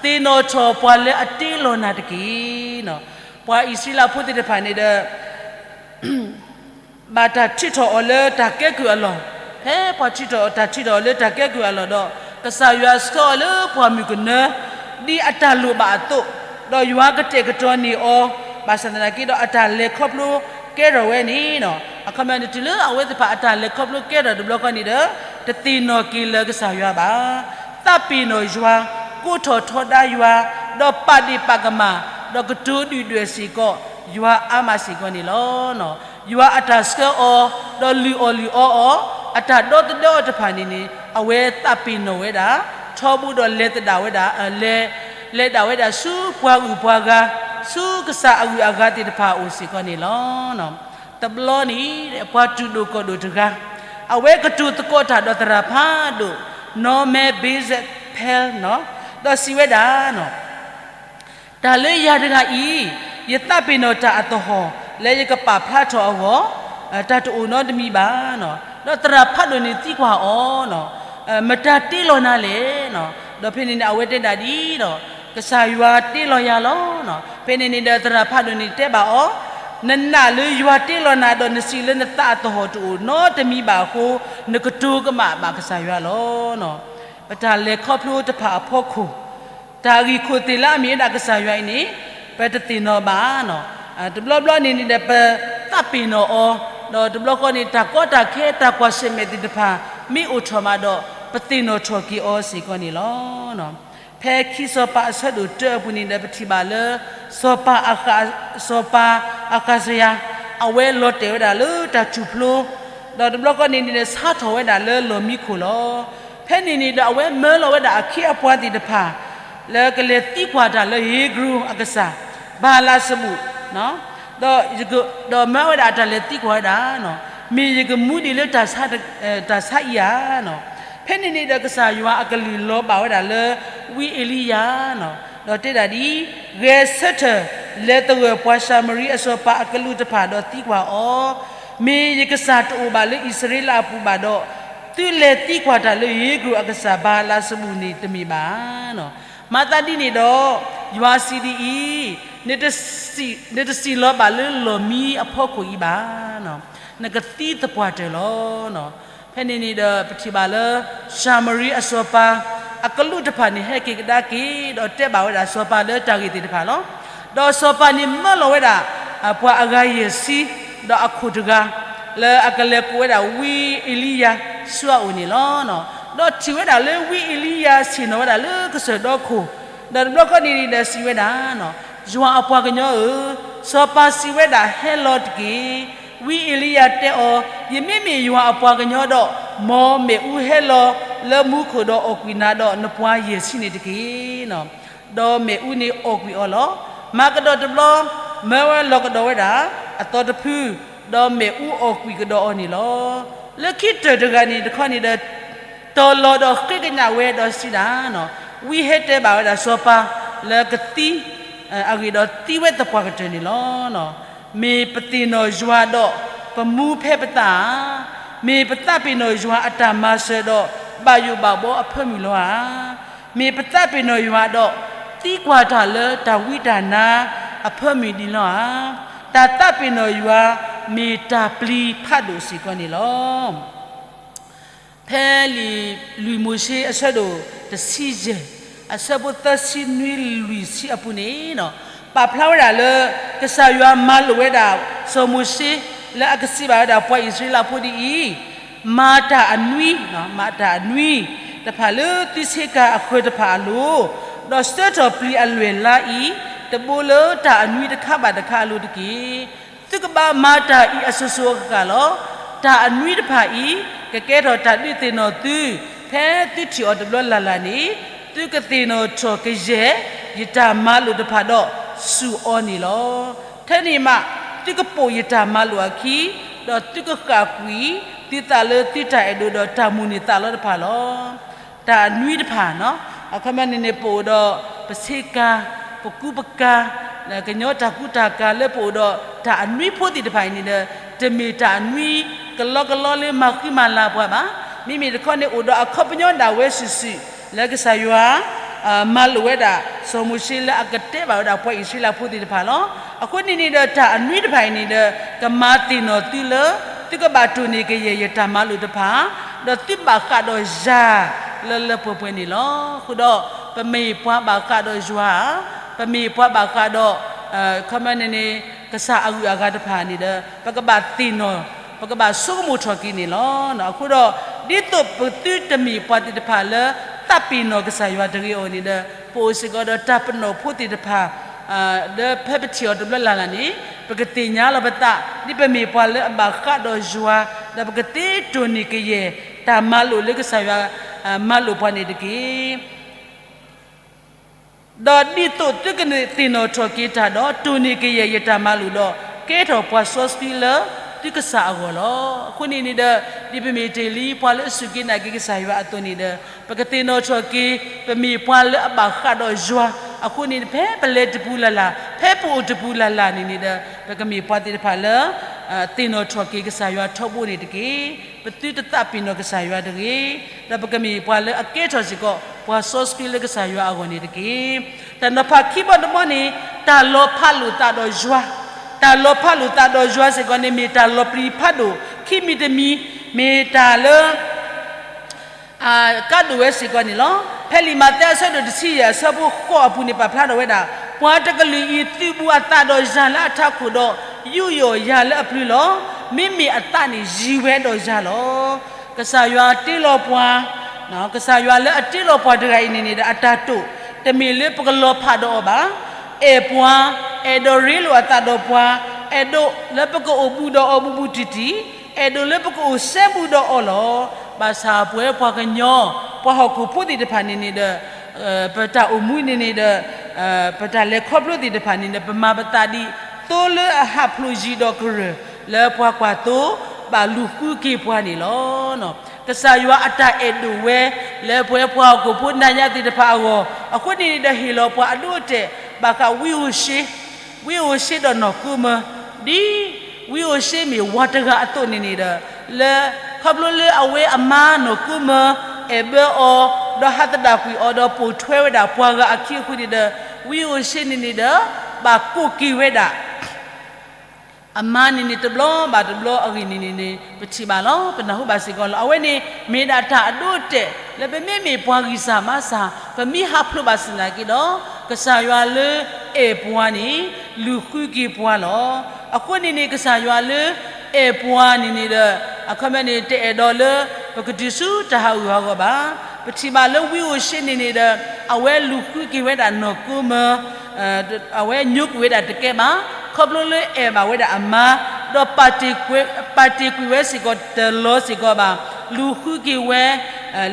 သ့ၣ်နီၣ်ထီၣ်ပှၤလၢအတ့လီၤနၤတက့ၢ်. ပှၤအံၣ်စရ့လးဖိသ့ၣ်တဖၣ်န့ၣ်ဒီး ဘၣ်တၢ်ထုးထီၣ်အီၤလၢတၢ်ကဲကုၢ်အလီၢ်, ဖဲပှၤထုးထီၣ်တၢ်ထုးထီၣ်အီၤလၢတၢ်ကဲကုၢ်အလီၢ်ဒီး, ကစၢ်ယွၤဆှၢအီၤလၢပှၢ်မုၢ်ကနၢ, ဒ်အတၢ်လိၣ်ဘၣ်အသိး, ဒီးယွၤကတဲာ်ကတီၤန့ၢ်အီၤ, ဘၣ်ဆၣ်သနာ်က့ဒီးအတၢ်လဲၤခီဖျိကဲထီၣ်ဝဲန့ၣ်, အခီပညီန့ၣ်တုၤလၢအဝဲသ့ၣ်တဖၣ်အတၢ်လဲၤခီဖျိကဲထီၣ်တဘျီဃီန့ၣ်ဒီး, တသ့ၣ်နီၣ်က့ၤလၢကစၢ်ယွၤဘၣ်. သးပ့ၤနီၣ်ယွၤ, ကိးထီၣ်ထီဒါယွၤ, ဒီးပာ်ဒ့ၣ်ပာ်ကမၣ်, ဒီးကတိၤဒုၣ်ဒွဲၣ်စ့ၢ်ကီး, ယွၤအါမးစ့ၢ်ကီးန့ၣ်လီၤ. ယွၤအတၢ်ဆှၢအီၤ, ဒီးလုၢ်အီၣ်လုၢ်အီအီၤ, အတၢ်ဒီသဒၢအီၤတဖၣ်န့ၣ်န့ၣ် အဝဲသးပ့ၤနီၣ်ဝဲဒၣ်, ထီဘိဒီးလဲၤသဒၣ်ဝဲဒၣ်, လဲၤ, လဲၤဒၣ်ဝဲဒၣ်ဆူပှၤဂုၤပှၤဂၤ, ဆူကစၢ်အဂုၤအဂၤသ့ၣ်တဖၣ်အအိၣ်စ့ၢ်ကီးန့ၣ်လီၤ. တဘျီန့ၣ် ပှၤတူၢ်ဒိၣ်ကီၢ်ဒိၣ်တဂၤ, အဝဲကတိၤသကိးတၢ်ဒီးသရၣ်ဖးဒိၣ်, နီၢ်မဲဘ့စဲးဖဲလ်, ဒီးစံးဝဲဒၣ် တၢ်လၢယၤတဂၤအံၤ, ယသးပ့ၤနီၣ်တၢ်အသဟီၣ်လၢယကပာ်ဖျါထီၣ်အဂီၢ်, တၢ်တအိၣ်နီတမံၤဘၣ်. ဒီးသရၣ်ဖးဒိၣ်န့ၣ်သံကွၢ်အီၤ, မတၤတ့လီၤနၤလဲၣ်. ဒီးဖဲန့ၣ်န့ၣ် အဝဲတဲဒၣ်ဒ်အံၤ, ကစၢ်ယွၤတ့လီၤယၤလီၤ. ဖဲန့ၣ်န့ၣ်ဒီးသရၣ်ဖးဒိၣ်န့ၣ်တဲဘၣ်အီၤ, နနာ်လၢယွၤတ့လီၤနၤ, ဒီးနစံးလၢနသးအသဟီၣ်တအိၣ်နီတမံၤဘၣ်အဃိ, နကတိၤကမၣ်ဘၣ်ကစၢ်ယွၤလီၤ. ပတၢ်လဲၤခီဖျိတဖၣ်အဖီခိၣ်, တၢ်အဂ့ၢ်ခိၣ်သ့ၣ်လၢအမ့ၢ်ဝဲဒၣ်ကစၢ်ယွၤအံၤန့ၣ်, ပတသ့ၣ်နီၣ်ဘၣ်. တဘျီဘျီန့ၣ်န့ၣ်ဒီး ပသးပ့ၤနီၣ်အီၤ, ဒီးတဘျီဃီန့ၣ် တၢ်ကီတၢ်ခဲတၢ်ကွၢ်ဆၢၣ်မဲာ်သ့ၣ်တဖၣ် မ့ၢ်အိၣ်ထီၣ်မးဒီး, ပသ့ၣ်နီၣ်ထီၣ်က့ၤအီၤစ့ၢ်ကီးန့ၣ်လီၤ. ဖဲခံစီၤပၤအဆၢဒိၣ်တၢအပူၤန့ၣ်ဒီး ပထံၣ်ဘၣ်လၢ စီၤပၤအဃး, စီၤပၤအဃးစယၤ, အဝဲလီၤတဲာ်ဝဲဒၣ်လၢတၢ်ထူၣ်ဖျိ, ဒီးတဘျီဃီန့ၣ်န့ၣ်ဒီး ဆါထီၣ်ဝဲဒၣ်လၢလီၢ်မံခိၣ်လီၤ. ဖဲန့ၣ်န့ၣ်ဒီး အဝဲမၢလီၤဝဲဒၣ်အခ့အပှၤသ့ၣ်တဖၣ် လၢကလဲၤသံကွၢ်တၢ်လၢဧ့ၤဘြူၤအကစၢ် ဘၤလးစဘူၣ်, ဒီး, ဒီးမၢဝဲဒၣ်အတၢ်လဲၤသံကွၢ်ဝဲဒၣ်, မ့ၢ်ယကမူဒံးလၢတၢ်ဆါအံၤဧါ. ဖဲန့ၣ်န့ၣ်ဒီး ကစၢ်ယွၤအကလုၢ်လီၤဘၣ်ဝဲဒၣ်လၢ ဝံအ့လံယၤ, ဒီးတဲဒၣ်ဒ်အံၤ, ဂဲၤဆၢထၢၣ်လဲၤသဂၢၢ်ပှၤၡၤမရံအစီၤပၤအကလူးတဖၣ်ဒီးသံကွၢ်အီၤ, မ့ၢ်ယကစၢ်တအိၣ်ဘၣ်လၢအံၣ်စရ့လးအပူၤဘၣ်ဒီး, သုလဲၤသံကွၢ်တၢ်လၢဧ့ၤဘြူၤအကစၢ်ဘၤလးစဘူၣ်န့ၣ်တမ့ၢ်ဘၣ်. မၤသးဒ်န့ၣ်ဒီး, ယွၤစံးဒ်အံၤ, နတစံၣ်လီၤဘၣ်လၢလီၢ်မံအဖီခိၣ်အံၤဘၣ်. နကသံသပှၢ်တၢၢ်လီၤ. ဖဲန့ၣ်န့ၣ်ဒီး ပထံၣ်ဘၣ်လၢ ၡၤမရံအစီၤပၤ အကလူးတဖၣ်န့ၣ် ဟဲက့ၤကဒါက့ၤ ဒီးတဲဘၣ်ဝဲဒၣ်စီၤပၤလၢတၢ်ဂ့ၢ်သ့ၣ်တဖၣ်လီၤ. ဒီးစီၤပၤန့ၣ်မၢလီၤဝဲဒၣ် ပှၤအဂၤယဲၢ်ဆံ ဒီးအခိၣ်တဂၤ လၢအကလဲၤကိးဝဲဒၣ်ဝံအ့လံယၤဆူအအိၣ်န့ၣ်လီၤ. ဒီးထံၣ်ဝဲဒၣ်လၢဝံအ့လံယၤဆ့ၣ်နီၤဝဲဒၣ်လၢကစၢၢ်ဒီခိၣ်, ဒီးတဘျီဃီန့ၣ်ဒီးစံးဝဲဒၣ်, ယွၤအပှၤကညီဧၢ, စီၤပၤစံးဝဲဒၣ်ဟဲလီၤတက့ၢ်. ဝံအ့လံယၤတဲအီၤ, ယမ့မ့ၢ်ယွၤအပှၤကညီဒီး, မ်မ့ၣ်အူဟဲလီၤလၢမူခိၣ်ဒီးအီၣ်ကွံာ်နၤဒီးနပှၤယဲၢ်ဆံန့ၣ်တက့ၢ်. ဒီးမ့ၣ်အူန့ၣ်အီၣ်ကွံာ်အီၤလီၤ. မၤကဒီးတဘျီ, မၢဝဲလီၤကဒီးဝဲဒၣ်အသီတဖု, ဒီးမ့ၣ်အူအီၣ်ကွံာ်ကဒီးအီၤန့ၣ်လီၤ. လၢခံတၢၢ်တဂၤန့ၣ်တခီန့ၣ်ဒီး တီၤလီၤဒီးဃ့ကညးဝဲဒီးစံးဒၣ်, ဝံဟဲတဲဘၣ်ဝဲဒၣ်စီၤပၤလၢကသံ အဂ့ၢ်ဒီးသံဝဲသပှၢ်ကတၢၢ်န့ၣ်လီၤ. မ့ၢ်ပသ့ၣ်နီၣ်ယွၤဒီး ပမူဖဲပသးဧါ. မ့ၢ်ပသးပ့ၤနီၣ်ယွၤအတၢ်မၤစၢၤဒီး ဘၣ်ယိၣ်ဘၣ်ဘှီအဖၢမုၢ်လီၤဧါ. မ့ၢ်ပသးပ့ၤနီၣ်ယွၤဒီး သံကွၢ်တၢ်လၢတၢ်ဝံတၢ်နါအဖၢမုၢ်ဒံးလီၤဧါ. တၢ်သးပ့ၤနီၣ်ယွၤ မ့ၢ်တၢ်ပျံၤဖးဒိၣ်စ့ၢ်ကီးန့ၣ်လီၤ. ဖဲလံာ်လွံၢ်မိၤၡ့အဆၢဒိၣ်တဆံယဲၢ် အဆၢဖိသၢဆံနွံလွံၢ်ဆံအပူၤန့ၣ်, ပာ်ဖျါဝဲဒၣ်လၢ ကစၢ်ယွၤမၤလိာ်ဝဲဒၣ်စီၤမိၤၡ့ လၢအကစံးဘၣ်ဝဲဒၣ်ပှၤအံၣ်စရ့လးဖိဒ်အံၤ, မၤတၢ်အနွံ, မၤတၢ်အနွံတဖၣ်လၢသုဆ့ကၤအဃၢၤတဖၣ်အလိၤ, ဒီးဆှၢထီၣ်ပျံၤအလွဲၢ်လါအံၤ တဘိလၢတၢ်အနွံတခါဘၣ်တခါအလိၤတက့ၢ်. သုကဘၣ်မၤတၢ်အံၤအစိၤစိၤအဃၣ်ဃၣ်လီၤ. တၢ်အနွံတဖၣ်အံၤ ကကဲထီၣ်တၢ်ဒုးသ့ၣ်နီၣ်သု, ဖဲသုထံၣ်အီၤတဘျီလၢ်လၢ်န့ၣ်, သုကသ့ၣ်နီၣ်ထီၣ်ကယဲၢ်ယတၢ်မၤလိာ်တဖၣ်ဒီးစူၢ်အီၤန့ၣ်လီၤ. ထဲန့ၣ်မး, သုကပိာ်ယတၢ်မၤလိာ်အခံ, ဒီးသုကဃၣ်ကွံာ်သုသးလၢသုတၢ်အဲၣ်ဒိးဒီးတၢ်မိၣ်န့ၢ်သးလီတဖၣ်လီၤ. တၢ်အနွံတဖၣ်, အခီပညီန့ၣ်န့ၣ် ပအိၣ်ဒီးပဆ့ကၤ, ပကူပကၤ, ကညီတၢ်ကူတၢ်ကၤလၢပအိၣ်ဒီးတၢ်အနွံဖိသ့ၣ်တဖၣ်အံၤန့ၣ်ဒီး, တမ့ၢ်တၢ်အနွံကလီကလီလၢမၤဃံမၤလၤပှၤဘၣ်. မ့မ့ၢ်တခီန့ၣ် အိၣ်ဒီးအခီပညီဒၣ်ဝဲစုာ်စုာ် လၢကစၢ်ယွၤ မၤလိာ်ဝဲဒၣ်စီၤမိၤၡ့လၢအကတဲဘၣ်ဝဲဒၣ်ပှၤအံၣ်စရ့လးဖိသ့ၣ်တဖၣ်လီၤ. အဃိန့ၣ်န့ၣ်ဒီး တၢ်အနွံတဖၣ်အံၤန့ၣ်ဒီး ကမၤသ့ၣ်နီၣ်သုလၢ သုကဘၣ်တိၢ်န့ၢ်ကယဲၢ်ယတၢ်မၤလိာ်တဖၣ်, ဒီးသုဘၣ်ဃးဒီးယၤလၢလၢပှဲၤပှဲၤန့ၣ်လီၤ. အဃိဒီး ပမ့ၢ်ပှၤဘၣ်ဃးဒီးယွၤဧါ, ပမ့ၢ်ပှၤဘၣ်ဃးဒီး ခီပညီန့ၣ်န့ၣ် ကစၢ်အဂုၤအဂၤတဖၣ်န့ၣ်ဒီး ပကဘၣ်သ့ၣ်နီၣ်, ပကဘၣ်ဆိကမိၣ်ထီၣ်က့ၤန့ၣ်လီၤ. အဃိဒီး ဒ်သိးပသုတမ့ၢ်ပှၤသ့ၣ်တဖၣ်လၢ သးပ့ၤနီၣ်ကစၢ်ယွၤတဂ့ၤအဂီၢ်န့ၣ်ဒီး, ပအိၣ်စ့ၢ်ကီးဒီးတၢ်ပနီၣ်ဖိသ့ၣ်တဖၣ် ဒီးဖဲပထံၣ်အီၤတဘျီလၢ်လၢ်န့ၣ် ပကသ့ၣ်ညါလီၤပသး ဒ်ပမ့ၢ်ပှၤလၢအဘၣ်ဃးဒီးယွၤ, ဒီးပကသ့တိၢ်န့ၢ်ကယဲၢ် တၢ်မၤလိာ်လၢကစၢ်ယွၤ မၤလိာ်ပှၤန့ၣ်တက့ၢ်. ဒီးဒ်သိးသုကသ့ၣ်နီၣ်ထီၣ်က့ၤတၢ်ဒီး တိၢ်န့ၢ်ကယဲၢ်ယတၢ်မၤလိာ်ဒီး ကဲထီၣ်ပှၤစီဆှံလၢသုကစၢ်အဂီၢ်လီၤ. အဃိန့ၣ်န့ၣ်ဒီး ဒ်ပမ့ၢ်တ့ၢ်လံပှၤလၢအစူၢ်က့ၤနာ်က့ၤကစၢ်ယွၤအသိးန့ၣ်ဒီး ပကသ့ၣ်နီၣ်ထီၣ်က့ၤ ပမ့ၢ်ပှၤလၢအဘၣ်ဃးဒီးယွၤ, အဃိန့ၣ် ဖဲပလဲၤတပူၤလၢ်လၢ်, ဖဲပအိၣ်တပူၤလၢ်လၢ်န့ၣ်န့ၣ်ဒီး ပကမ့ၢ်ပှၤသ့ၣ်တဖၣ်လၢ သ့ၣ်နီၣ်ထီၣ်က့ၤကစၢ်ယွၤထီဘိန့ၣ်တက့ၢ်. ပသုတသးပ့ၤနီၣ်ကစၢ်ယွၤတဂ့ၤ, ဒီးပကမ့ၢ်ပှၤလၢအကဲထီၣ်စ့ၢ်ကီး ပှၤစီဆှံလၢကစၢ်ယွၤအဂီၢ်န့ၣ်တက့ၢ်. တၢ်နီၤဖးခံဘီတဘီန့ၣ် တၢ်လီၤဖးလိာ်သးဒီးယွၤ, တၢ်လီၤဖးလိာ်သးဒီးယွၤစ့ၢ်ကီးန့ၣ် မ့ၢ်တၢ်လီၤပျံၤဖးဒိၣ် ခံမံၤတမံၤ, မ့ၢ်တၢ်လၢ ကါဒိၣ်ဝဲစ့ၢ်ကီးန့ၣ်လီၤ. ဖဲလံာ်မးသဲအဆၢဒိၣ်တဆံယဲၢ်အဆၢဖိဃိးအပူၤန့ၣ် ပာ်ဖျါထီၣ်ဝဲဒၣ်, ပှၤတကလုာ်အံၤ သုးဘူးအသးဒီးယၤလၢအထးခိၣ်ဒီး ယူးယီၣ်ယၤလၢအပျုၤလီၤ. မ့မ့ၢ်အသးန့ၣ် ယံၤဝဲဒီးယၤလီၤ. ကစၢ်ယွၤတ့လီၤပှၤ, ကစၢ်ယွၤလၢအတ့လီၤပှၤတဂၤအံၤန့ၣ်န့ၣ်ဒီး အတၢ်တိာ် တမ့ၢ်လၢပကလီၤဖးဒီးအီၤဘၣ်. အဲၣ်ပှၤ, အဲၣ်ဒိးရ့လိာ်အသးဒီးပှၤ, အဲၣ်ဒိးလၢပကအိၣ်ဘူးဒီးအီၤဘူးဘူးတံၢ်တံၢ်, အဲၣ်ဒိးလၢပကအိၣ်စဲဘူးဒီးအီၤလီၤ. ဘၣ်ဆၣ်ပဝဲပှၤကညီ, ပှၤဟီၣ်ခိၣ်ဖိသ့ၣ်တဖၣ်န့ၣ်န့ၣ်ဒီး ပတၢ်အိၣ်မူန့ၣ်န့ၣ်ဒီး ပတၢ်လဲၤခီဖျိသ့ၣ်တဖၣ်န့ၣ်ဒီး ပမၤပသးဒ်သိလၢအဟးဖျိးယံၤဒီးကရၢၢ် လၢပှၤကွၢ်သိ ဘၣ်လူၤဃုက့ၤပှၤန့ၣ်လီၤ. ကစၢ်ယွၤအတၢ်အဲၣ်ဒိးဝဲ လၢပဝဲပှၤဟီၣ်ခိၣ်ဖိနၤညါသ့ၣ်တဖၣ်အဂီၢ်, အဃိန့ၣ်န့ၣ်ဒီး ဟ့ၣ်လီၤပှၤအဒိအတဲာ် ဘၣ်ဃးဝံဧိၤၡ့, ဝံဧိၤၡ့ဒီးနီၢ်ကိမၢ, ဒ်ဝံဧိၤၡ့မ့ၢ်ဝၤတဂၤအသိးန့ၣ်န့ၣ်ဒီး လၢ ခီဖျိလၢအဝဲအမါနီၢ်ကိမၢ အဲၣ်ဘၢအီၤ, ဒီးဟးသဒၣ်ကွံာ်အီၤဒီးပိာ်ထွဲဝဲဒၣ်ပှၤဂၤအခံအဃိန့ၣ်ဒီး ဝံဧိၤၡ့န့ၣ်န့ၣ်ဒီး ဘၣ်ကိးက့ၤဝဲဒၣ် အမါန့ၣ်န့ၣ်တဘျီဘၣ်တဘျီအဂ့ၢ်န့ၣ်န့ၣ်န့ၣ် ပထံၣ်ဘၣ်လီၤ. ပနၢ်ဟူဘၣ်စ့ၢ်ကီးလီၤ. အဝဲန့ၣ်မ့ၢ်ဒၣ်တၢ်အဒိအတဲာ် လၢပမ့မ့ၢ်ပှၤဂံၢ်စၢ်ဘါစၢ် ပမ့ၢ်ဟးဖျိးဘၣ်ဆၣ်သနာ်က့ဒီး ကစၢ်ယွၤလၢအဲၣ်ပှၤန့ၣ် လူၤဃုက့ၤပှၤလီၤ. အဃိန့ၣ်န့ၣ် ကစၢ်ယွၤလၢအဲၣ်ပှၤန့ၣ်န့ၣ်ဒီး အခီပညီန့ၣ် တအဲၣ်ဒိးလၢ ပကတုၤဆူတၢ်ဟးဂူာ်ဟးဂီၤဘၣ်. ပထံၣ်ဘၣ်လၢဝံဧိၤၡ့န့ၣ်န့ၣ်ဒီး အဝဲလူၤဃုက့ၤဝဲဒၣ်နီၢ်ကိမၢ အဝဲညိကွံာ်ဝဲဒၣ်တကဲဘၣ်, ခီဖျိလၢအဲၣ်ဘၣ်ဝဲဒၣ်အမါ, ဒီးပာ်တ့ၢ်ကွံာ်ဝဲစ့ၢ်ကီးတလီၤစ့ၢ်ကီးဘၣ်, လူၤဃုက့ၤဝဲ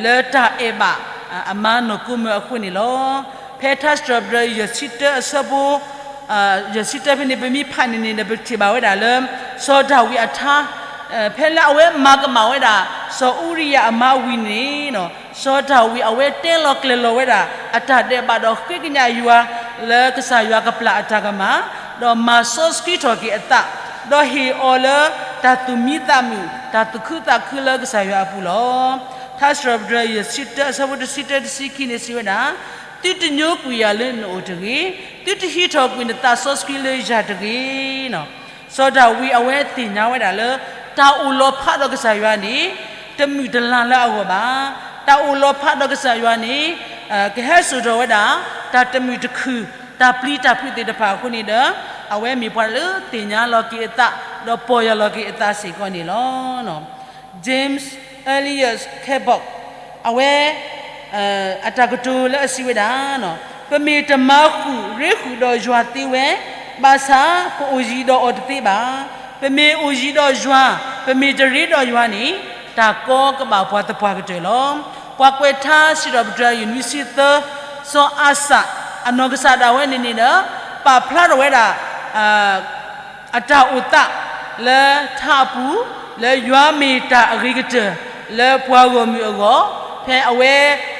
လၢတၢ်အဲၣ်ဘၣ်အမါနီၢ်ကိမၢအဃိန့ၣ်လီၤ. ဖဲထါစံးထီၣ်ပတြၢၤယဲၢ်ဆံတၢအဆၢဖိ ယဲၢ်ဆံတၢဖဲန့ၣ် ပမ့ၢ်ဖးန့ၣ်န့ၣ်ဒီး ပထံၣ်ဘၣ်ဝဲဒၣ်လၢ စီၤဒၤဝံးအထါ ဖဲလၢအဝဲမၤကမၣ်ဝဲဒၣ် စီၤအူရံယၤအမါဝံၤန့ၣ် စီၤဒၤဝံးအဝဲတဲလီၤကျဲၤလီၤဝဲဒၣ် အတၢ်ဒဲးဘးဒီးဃ့ကညးယွၤ လၢကစၢ်ယွၤကပျၢ်အတၢ်ကမၣ်, ဒီးမၤစီဆှံထီၣ်က့ၤအသး, ဒီးဟ့ၣ်အီၤလၢတၢ်သူၣ်မံသးမုာ် တၢ်သူၣ်ခုသးခုလၢကစၢ်ယွၤအပူၤလီၤ. ထါစံးထီၣ်ပတြၢၤယဲၢ်ဆံတၢအဆၢဖိတဆံတၢတဆံခံန့ၣ်စံးဝဲဒၣ်, သုတညိကွံာ်ယၤလၢနအိၣ်တဂ့ၤ, သုတဟံးထီၣ်ကွံာ်နသးစီဆှံလၢယၤတဂ့ၤ. စီၤဒၤဝံးအဝဲသ့ၣ်ညါဝဲဒၣ်လၢ တၢ်အိၣ်လီၤဖးဒီးကစၢ်ယွၤန့ၣ် တမုာ်တလၤလၢအဂီၢ်ဘၣ်. တၢ်အိၣ်လီၤဖးဒီးကစၢ်ယွၤန့ၣ် ကဟဲစိာ်ထီၣ်ဝဲဒၣ် တၢ်တမုာ်တခုၣ် တၢ်ပျံၤတၢ်ဖုးသ့ၣ်တဖၣ်အဃိန့ၣ်ဒီး အဝဲမ့ၢ်ပှၤလၢသ့ၣ်ညါလီၤက့ၤအသး ဒီးပီၢ်ယၢ်လီၤက့ၤအသးစ့ၢ်ကီးန့ၣ်လီၤ. James Eliot Cabot အဝဲ အတၢ်ကတိၤလၢအစံးဝဲဒၣ်, ပမ့ၢ်တမၤဃုာ်ရ့ဃုာ်ဒီးယွၤသ့ဝဲ, ဘၣ်ဆၣ်ပအိၣ်ယံၤဒီးအီၤတသ့ဘၣ်. ပမ့ၢ်အိၣ်ယံၤဒီးယွၤ, ပမ့ၢ်တရ့ဒီးယွၤန့ၣ် တၢ်ကီကဘၣ်ပှၤသပှၢ်ကတၢၢ်လီၤ. ပှၤကွဲးထါစံးထီၣ်ပတြၢၤ ယူၢ်နွံဆံသၢ စီၤအၤစၣ် အနီၢ်ကစၢ်ဒၣ်ဝဲန့ၣ်န့ၣ်ဒီး ပာ်ဖျါထီၣ်ဝဲဒၣ် အတၢ်အိၣ်သး လၢထးအပူၤ လၢယွၤမ့ၢ်တၢ်အဂ့ၤကတၢၢ် လၢပှၤဂီၢ်မုၢ်အဂီၢ်, ဖဲအဝဲ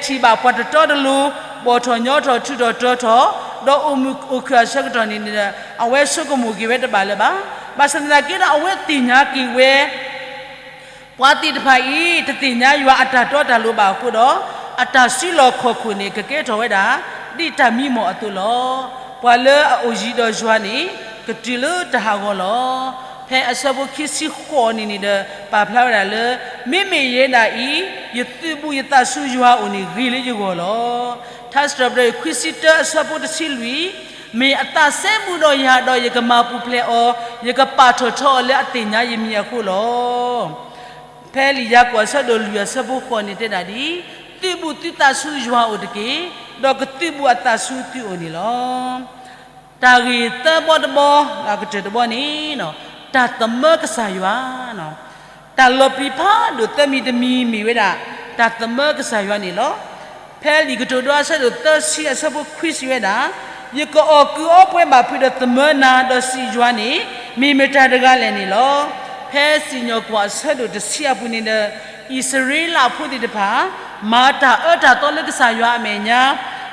ထံၣ်ဘၣ်ပှၤတတီတလိၤ ဘီၣ်ထီၣ်ညီထီၣ် ထုးထီၣ်တီထီၣ် ဒီးအိၣ်မုာ်အိၣ်ခုၣ်အဆၢကတီၢ်န့ၣ်န့ၣ်ဒီး အဝဲဆိကမိၣ်က့ၤဝဲတဘၣ်လၢၤဘၣ်. ဘၣ်ဆၣ်သနာ်က့ဒီး အဝဲသ့ၣ်ညါက့ၤဝဲ ပှၤသ့ၣ်တဖၣ်အံၤ တသ့ၣ်ညါယွၤအတၢ်တီတၢ်လိၤဘၣ်အဃိဒီး အတၢ်စုလီၢ်ခီၣ်ခိၣ်န့ၣ် ကကဲထီၣ်ဝဲဒၣ် ဒ်တၢ်မံမီၢ်အသိးလီၤ. ပှၤလၢအအိၣ်ယံၤဒီးယွၤန့ၣ် ကတုၤလၢတၢ်ဟးဂီၤလီၤ. ဖဲအဆၢဖိခံဆံဃိးန့ၣ်န့ၣ်ဒီး ပာ်ဖျါဝဲဒၣ်လၢ မ့မ့ၢ်ယဲဒၣ်အံၤ ယသုးဘူးယသးဆူယွၤအအိၣ်န့ၣ် ဂ့ၤလၢယဂီၢ်လီၤ. ထါစံးထီၣ်ပတြၢၤ ခွံဆံတၢအဆၢဖိတဆံလွံၢ်, မ့ၢ်အသးစဲဘူးဒီးယၤဒီး ယကမၤပူၤဖျဲးအီၤ, ယကပာ်ထီၣ်ထီအီၤလၢအသ့ၣ်ညါယမံၤအဃိလီၤ. ဖဲလံာ်ယၤကိာ်အဆၢဒိၣ်လွံၢ်အဆၢဖိဃိးန့ၣ် တဲဒၣ်ဒ်အံၤ, သုးဘူးသုသးဆူယွၤအအိၣ်တက့ၢ်, ဒီးကသုးဘူးအသးဆူသုအိၣ်န့ၣ်လီၤ. တၢ်ဂ့ၢ်သၢဘီတဘီ အကတၢၢ်တဘီန့ၣ်, တၢ်သမၢကစၢ်ယွၤ, တၢ်လီၤပျံၤဖးဒိၣ်သၢမံၤတမံၤမ့ၢ်ဝဲဒၣ် တၢ်သမၢကစၢ်ယွၤန့ၣ်လီၤ. ဖဲလံာ်ကတိၤဒိအဆၢဒိၣ်သၢဆံအဆၢဖိခွံစံးဝဲဒၣ်, ယကအီၣ်ကုးအီပှဲၤဘၣ်ဖုးဒီးသမၢနၤ, ဒီးစံးယွၤန့ၣ် မ့ၢ်မတၤတဂၤလဲၣ်န့ၣ်လီၤ. ဖဲစံၣ်ညီၣ်ကွီၢ်အဆၢဒိၣ်တဆံအပူၤန့ၣ်ဒီး အံၣ်စရ့လးဖိသ့ၣ်တဖၣ် မၤတၢ်အၢတၢ်သီလၢကစၢ်ယွၤအမဲာ်ညါ,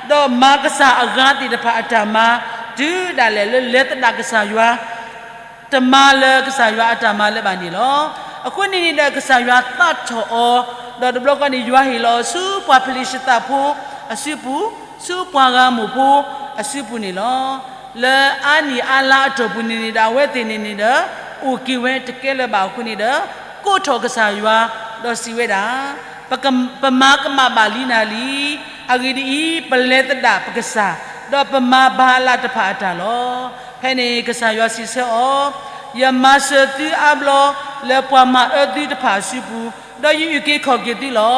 ဒီးမၤကစၢ်အဂၤသ့ၣ်တဖၣ်အတၢ်မၤ, တုၤဒၣ်လဲာ်လၢလဲၤသဒၣ်ကစၢ်ယွၤ တမၤလၢၤကစၢ်ယွၤအတၢ်မၤလၢၤဘၣ်န့ၣ်လီၤ. အဃိန့ၣ်န့ၣ်ဒီးကစၢ်ယွၤသးထီၣ်အီၤ, ဒီးတဘျီဃီန့ၣ် ယွၤဟ့ၣ်လီၤအီၤဆူပှၤဖလ့ၡသးဖိအစုပူၤ, ဆူပှၤဂၤမိၢ်ဖိအစုပူၤန့ၣ်လီၤ. လၢအါနံၣ်အါလါအတီၢ်ပူၤန့ၣ်န့ၣ်ဒီး အဝဲသ့ၣ်န့ၣ်န့ၣ်ဒီး အိၣ်က့ၤဝဲတကဲလၢၤဘၣ်အဃိန့ၣ်ဒီး ကိးထီၣ်ကစၢ်ယွၤ, ဒီးစံးဝဲဒၣ်, ပက, ပမၤကမၣ်ဘၣ်လံနၤလံ. အဂ့ၢ်ဒ်အံၤ, ပလဲၤသဒၣ်ပကစၢ်, ဒီးပမၤဘၤအးလးတဖၣ်အတၢ်လီၤ. ဖဲန့ၣ်ကစၢ်ယွၤစံးဆၢအီၤ, ယမၤစၢၤသုအါဘျီလၢပှၤမၤအၢသုတဖၣ်အစုပူၤ, ဒီးယအုၣ်က့ၤခီၣ်က့ၤသုလီၤ.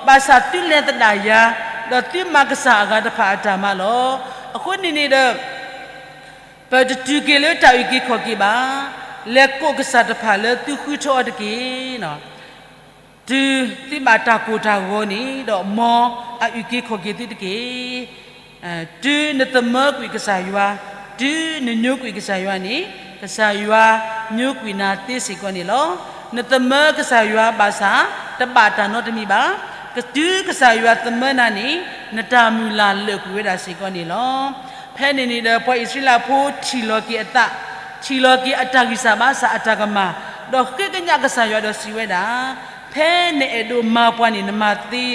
ဘၣ်ဆၣ်သုလဲၤသဒၣ်ယၤ, ဒီးသုမၤကစၢ်အဂၤတဖၣ်အတၢ်မၤလီၤ. အဃိန့ၣ်န့ၣ်ဒီး ပတတုၤက့ၤလၢတၢ်အုၣ်က့ၤခီၣ်က့ၤဘၣ်. လဲၤကိးကစၢ်တဖၣ်လၢသုဃုထၢအီၤတက့ၢ်. တုၤသုဘၣ်တၢ်ကိၢ်တၢ်ဂီၤန့ၣ်ဒီး မ်အအုၣ်က့ၤခီၣ်က့ၤသုတက့ၢ်. တုၤနသမၢကွံာ်ကစၢ်ယွၤ, တုၤနညိကွံာ်ကစၢ်ယွၤန့ၣ်, ကစၢ်ယွၤညိကွံာ်နၤသ့စ့ၢ်ကီးန့ၣ်လီၤ. နသမၢကစၢ်ယွၤဘၣ်ဆၣ် တဘၣ်တၢ်နီတမံၤဘၣ်. တုၤကစၢ်ယွၤသမၢနၤန့ၣ်, နတၢ်မုၢ်လၢ်လၢာ်ကွံာ်ဝဲဒၣ်စ့ၢ်ကီးန့ၣ်လီၤ. ဖဲန့ၣ်န့ၣ်ဒီး ပှၤအံၣ်စရ့လးဖိထံၣ်လီၤက့ၤအသး, ထံၣ်လီၤက့ၤအတၢ်ဂံၢ်စၢ်ဘါစၢ်အတၢ်ကမၣ်, ဒီးဃ့ကညးကစၢ်ယွၤဒီးစံးဝဲဒၣ်, ဖဲနအဲၣ်ဒိးမၤပှၤန့ၣ် နမၤသ့,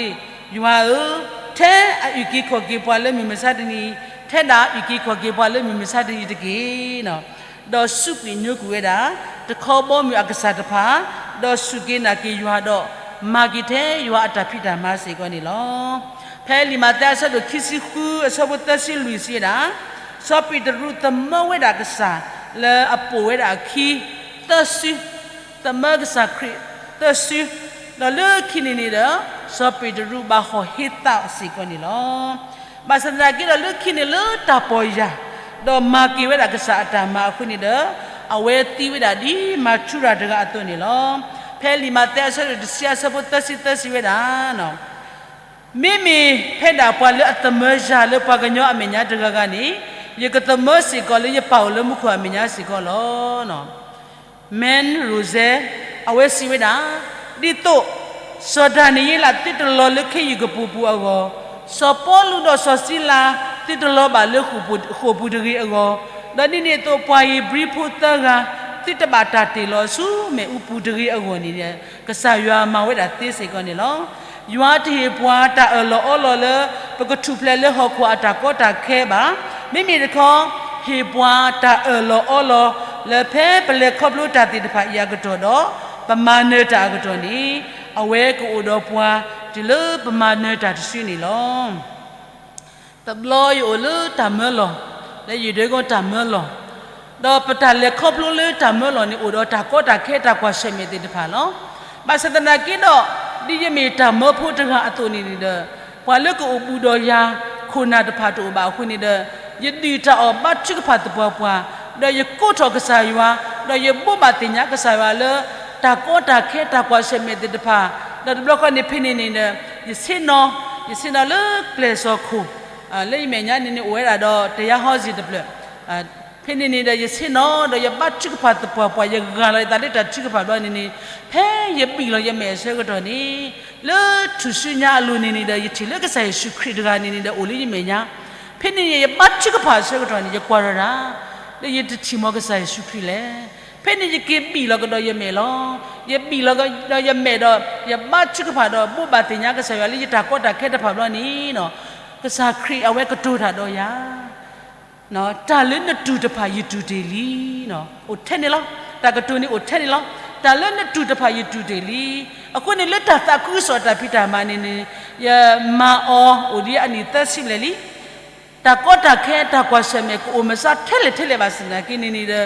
ယွၤဧၢ, ထဲအအုၣ်က့ၤခီၣ်က့ၤပှၤလၢမုၢ်မဆါတနံၤ, ထဲဒၣ်အုၣ်က့ၤခီၣ်က့ၤပှၤလၢမုၢ်မဆါတနံၤတက့ၢ်. ဒီးစူးကွံာ်ညိကွံာ်ဝဲဒၣ်, တခီဘီမုၢ်အကစၢ်တဖၣ်, ဒီးစူၢ်က့ၤနာ်က့ၤယွၤဒီး, မၤက့ၤထဲယွၤအတၢ်ဖံးတၢ်မၤစ့ၢ်ကီးန့ၣ်လီၤ. ဖဲလံာ်မးသဲအဆၢဒိၣ်ခံဆံဃုအဆၢဖိသၢဆံလွံၢ်စံးဝဲဒၣ်, စီၤပ့းတရူးသမၢဝဲဒၣ်ကစၢ်လၢအပိာ်ဝဲဒၣ်အခံ, သၢစု, သမၢကစၢ်ခရံာ်သၢစု, ဒီးလၢခံန့ၣ်န့ၣ်ဒီး, စီၤပ့းတရူးဘၣ်ဟီၣ်ဟ့သးစ့ၢ်ကီးန့ၣ်လီၤ. ဘၣ်ဆၣ်သနာ်က့ဒီးလၢခံန့ၣ်လၢတၢ်ပီၢ်ယၢ်, ဒီးမၤက့ၤဝဲဒၣ်ကစၢ်အတၢ်မၤအဃိန့ၣ်ဒီး, အဝဲသံဝဲဒၣ်ဒ်မၤထူရၤတဂၤအသိးန့ၣ်လီၤ. ဖဲလံာ်မးသဲအဆၢဒိၣ်တဆံအဆၢဖိသၢဆံသၢစံးဝဲဒၣ် မ့မ့ၢ်ဖဲဒၣ်ပှၤလၢအသမၢယၤလၢပှၤကညီအမဲာ်ညါတဂၤဂၤန့ၣ်, ယကသမၢစ့ၢ်ကီးလၢယပၢ်အိၣ်လၢမူခိၣ်အမဲာ်ညါစ့ၢ်ကီးလီၤ. Meng Rose, အဝဲစံးဝဲဒၣ်, ဒ်သိး, စီၤဒၤနံးယ့လးသုတလီၤလၢခ့ယုၢ်ကပူၤပူၤအဂီၢ်, စီၤပီလူးဒီးစီၤစံလၤသုတလီၤဘၣ်လၢဃိာ်ပူၤတဂ့ၤအဂီၢ်, ဒီးဒ်န့ၣ်အသိးပှၤဧ့ၤဘြံၤဖိသၢဂၤ, သုတဘၣ်တၢ်တ့ၢ်လီၤဆူမ့ၣ်အူပူၤတဂ့ၤအဂီၢ်န့ၣ်, ကစၢ်ယွၤမၤဝဲဒၣ်သ့စ့ၢ်ကီးန့ၣ်လီၤ. ယွၤတဟ့ၣ်ပှၤတၢ်အၢၣ်လီၤအီလီၤလၢ ပကထူၣ်ဖျဲးလၢဟီၣ်ခိၣ်အတၢ်ကီတၢ်ခဲဘၣ်. မ့မ့ၢ်တခီ, ဟ့ၣ်ပှၤတၢ်အၢၣ်လီၤအီလီၤလၢဖဲပလဲၤခီဖျိတၢ်သ့ၣ်တဖၣ်အံၤအကတီၢ်ဒီး, ပမၤနၢၤတၢ်အကတီၢ်န့ၣ်, အဝဲကအိၣ်ဒီးပှၤတုၤလၢပမၤနၢၤတၢ်တစုန့ၣ်လီၤ. တဘျီယအိၣ်လၢတၢ်မၢလီၢ်, လၢယဒိကီတၢ်မၢလီၢ်, ဒီးပတၢ်လဲၤခီဖျိလၢတၢ်မၢလီၢ်န့ၣ် အိၣ်ဒီးတၢ်ကီတၢ်ခဲတၢ်ကွၢ်ဆၢၣ်မဲာ်သ့ၣ်တဖၣ်လီၤ. ဘၣ်ဆၣ်သနာ်က့ဒီး, ဒ်ယမ့ၢ်တၢ်မၢဖိတဂၤအသိးန့ၣ်န့ၣ်ဒီး, ပှၤလၢကအိၣ်ဘူးဒီးယၤ, ခိၣ်နၢ်တဖၣ်တအိၣ်ဘၣ်အဃိန့ၣ်ဒီး, ယဒုၣ်တၢ်အီၣ်ဘါထုကဖၣ်သပှၢ်ပှၢ်, ဒီးယကိးထီၣ်ကစၢ်ယွၤ, ဒီးယဘိးဘၣ်သ့ၣ်ညါကစၢ်ယွၤလၢ, တၢ်ကီတၢ်ခဲတၢ်ကွၢ်ဆၢၣ်မဲာ်သ့ၣ်တဖၣ် ဒီးတဘျီဃီန့ၣ် ဖဲန့ၣ်န့ၣ်ဒီး ယဆ့ၣ်နီၤ, ယဆ့ၣ်နီၤလၢကျဲစီၤခိၣ်, လၢယမဲာ်ညါန့ၣ်န့ၣ် အိၣ်ဝဲဒၣ်ဒီးတယါဟီစ့ၣ်တဖျၢၣ်, ဖဲန့ၣ်န့ၣ်ဒီး ယဆ့ၣ်နီၤဒီးယဘါထုကဖၣ်သပှၢ်ပှၢ် ယဂၢ်လီၤယသးလၢတၢ်ထုကဖၣ်ဘျီန့ၣ်န့ၣ်, ဖဲယဘံၣ်လီၤယမဲာ်အဆၢကတီၢ်န့ၣ်, လၢထူၣ်စုညါအလိၤန့ၣ်န့ၣ်ဒီး ယထံၣ်လၢကစၢ်ယ့ၣ်ၡူးခရံာ်တဂၤန့ၣ်န့ၣ်ဒီး အိၣ်လၢယမဲာ်ညါ, ဖဲန့ၣ်န့ၣ် ယဘါထုကဖၣ်အဆၢကတီၢ်န့ၣ် ယကွၢ်ထီၣ်ဒၣ်, ဒီးယတထံၣ်မီၤကစၢ်ယ့ၣ်ၡူးခရံာ်လဲၣ်. ဖဲန့ၣ်ယက့ၤဘံၣ်လီၤကဒီးယမဲာ်လီၤ. ယဘံၣ်လီၤကဒီးယမဲာ်ဒီး ယဘါထုကဖၣ်ဒီးဘိးဘၣ်သ့ၣ်ညါကစၢ်ယွၤလၢယတၢ်ကီတၢ်ခဲတဖၣ်ဘျီန့ၣ်, ကစၢ်ခရံာ်အဝဲကတိၤတၢ်ဒီးယၤ တၢ်လၢနတူၢ်တဖၣ်ယတူၢ်တ့ၢ်လံ. အိၣ်ထဲန့ၣ်လီၤ. တၢ်ကတိၤန့ၣ်အိၣ်ထဲန့ၣ်လီၤ. တၢ်လၢနတူၢ်တဖၣ်ယတူၢ်တ့ၢ်လံ. အဃိန့ၣ်လၢတၢ်သးခုကစီၣ်အတၢ်ဖံးတၢ်မၤန့ၣ်န့ၣ်, ယမၤအီၤအိၣ်ဒ်အနံၣ်သၢဆံဘျဲၣ်လံ. တၢ်ကီတၢ်ခဲတၢ်ကွၢ်ဆၢၣ်မဲာ်ကအိၣ်မၤစၢၤထဲလဲၣ်ထဲလဲၣ်ဘၣ်ဆၣ်သနာ်က့န့ၣ်န့ၣ်ဒီး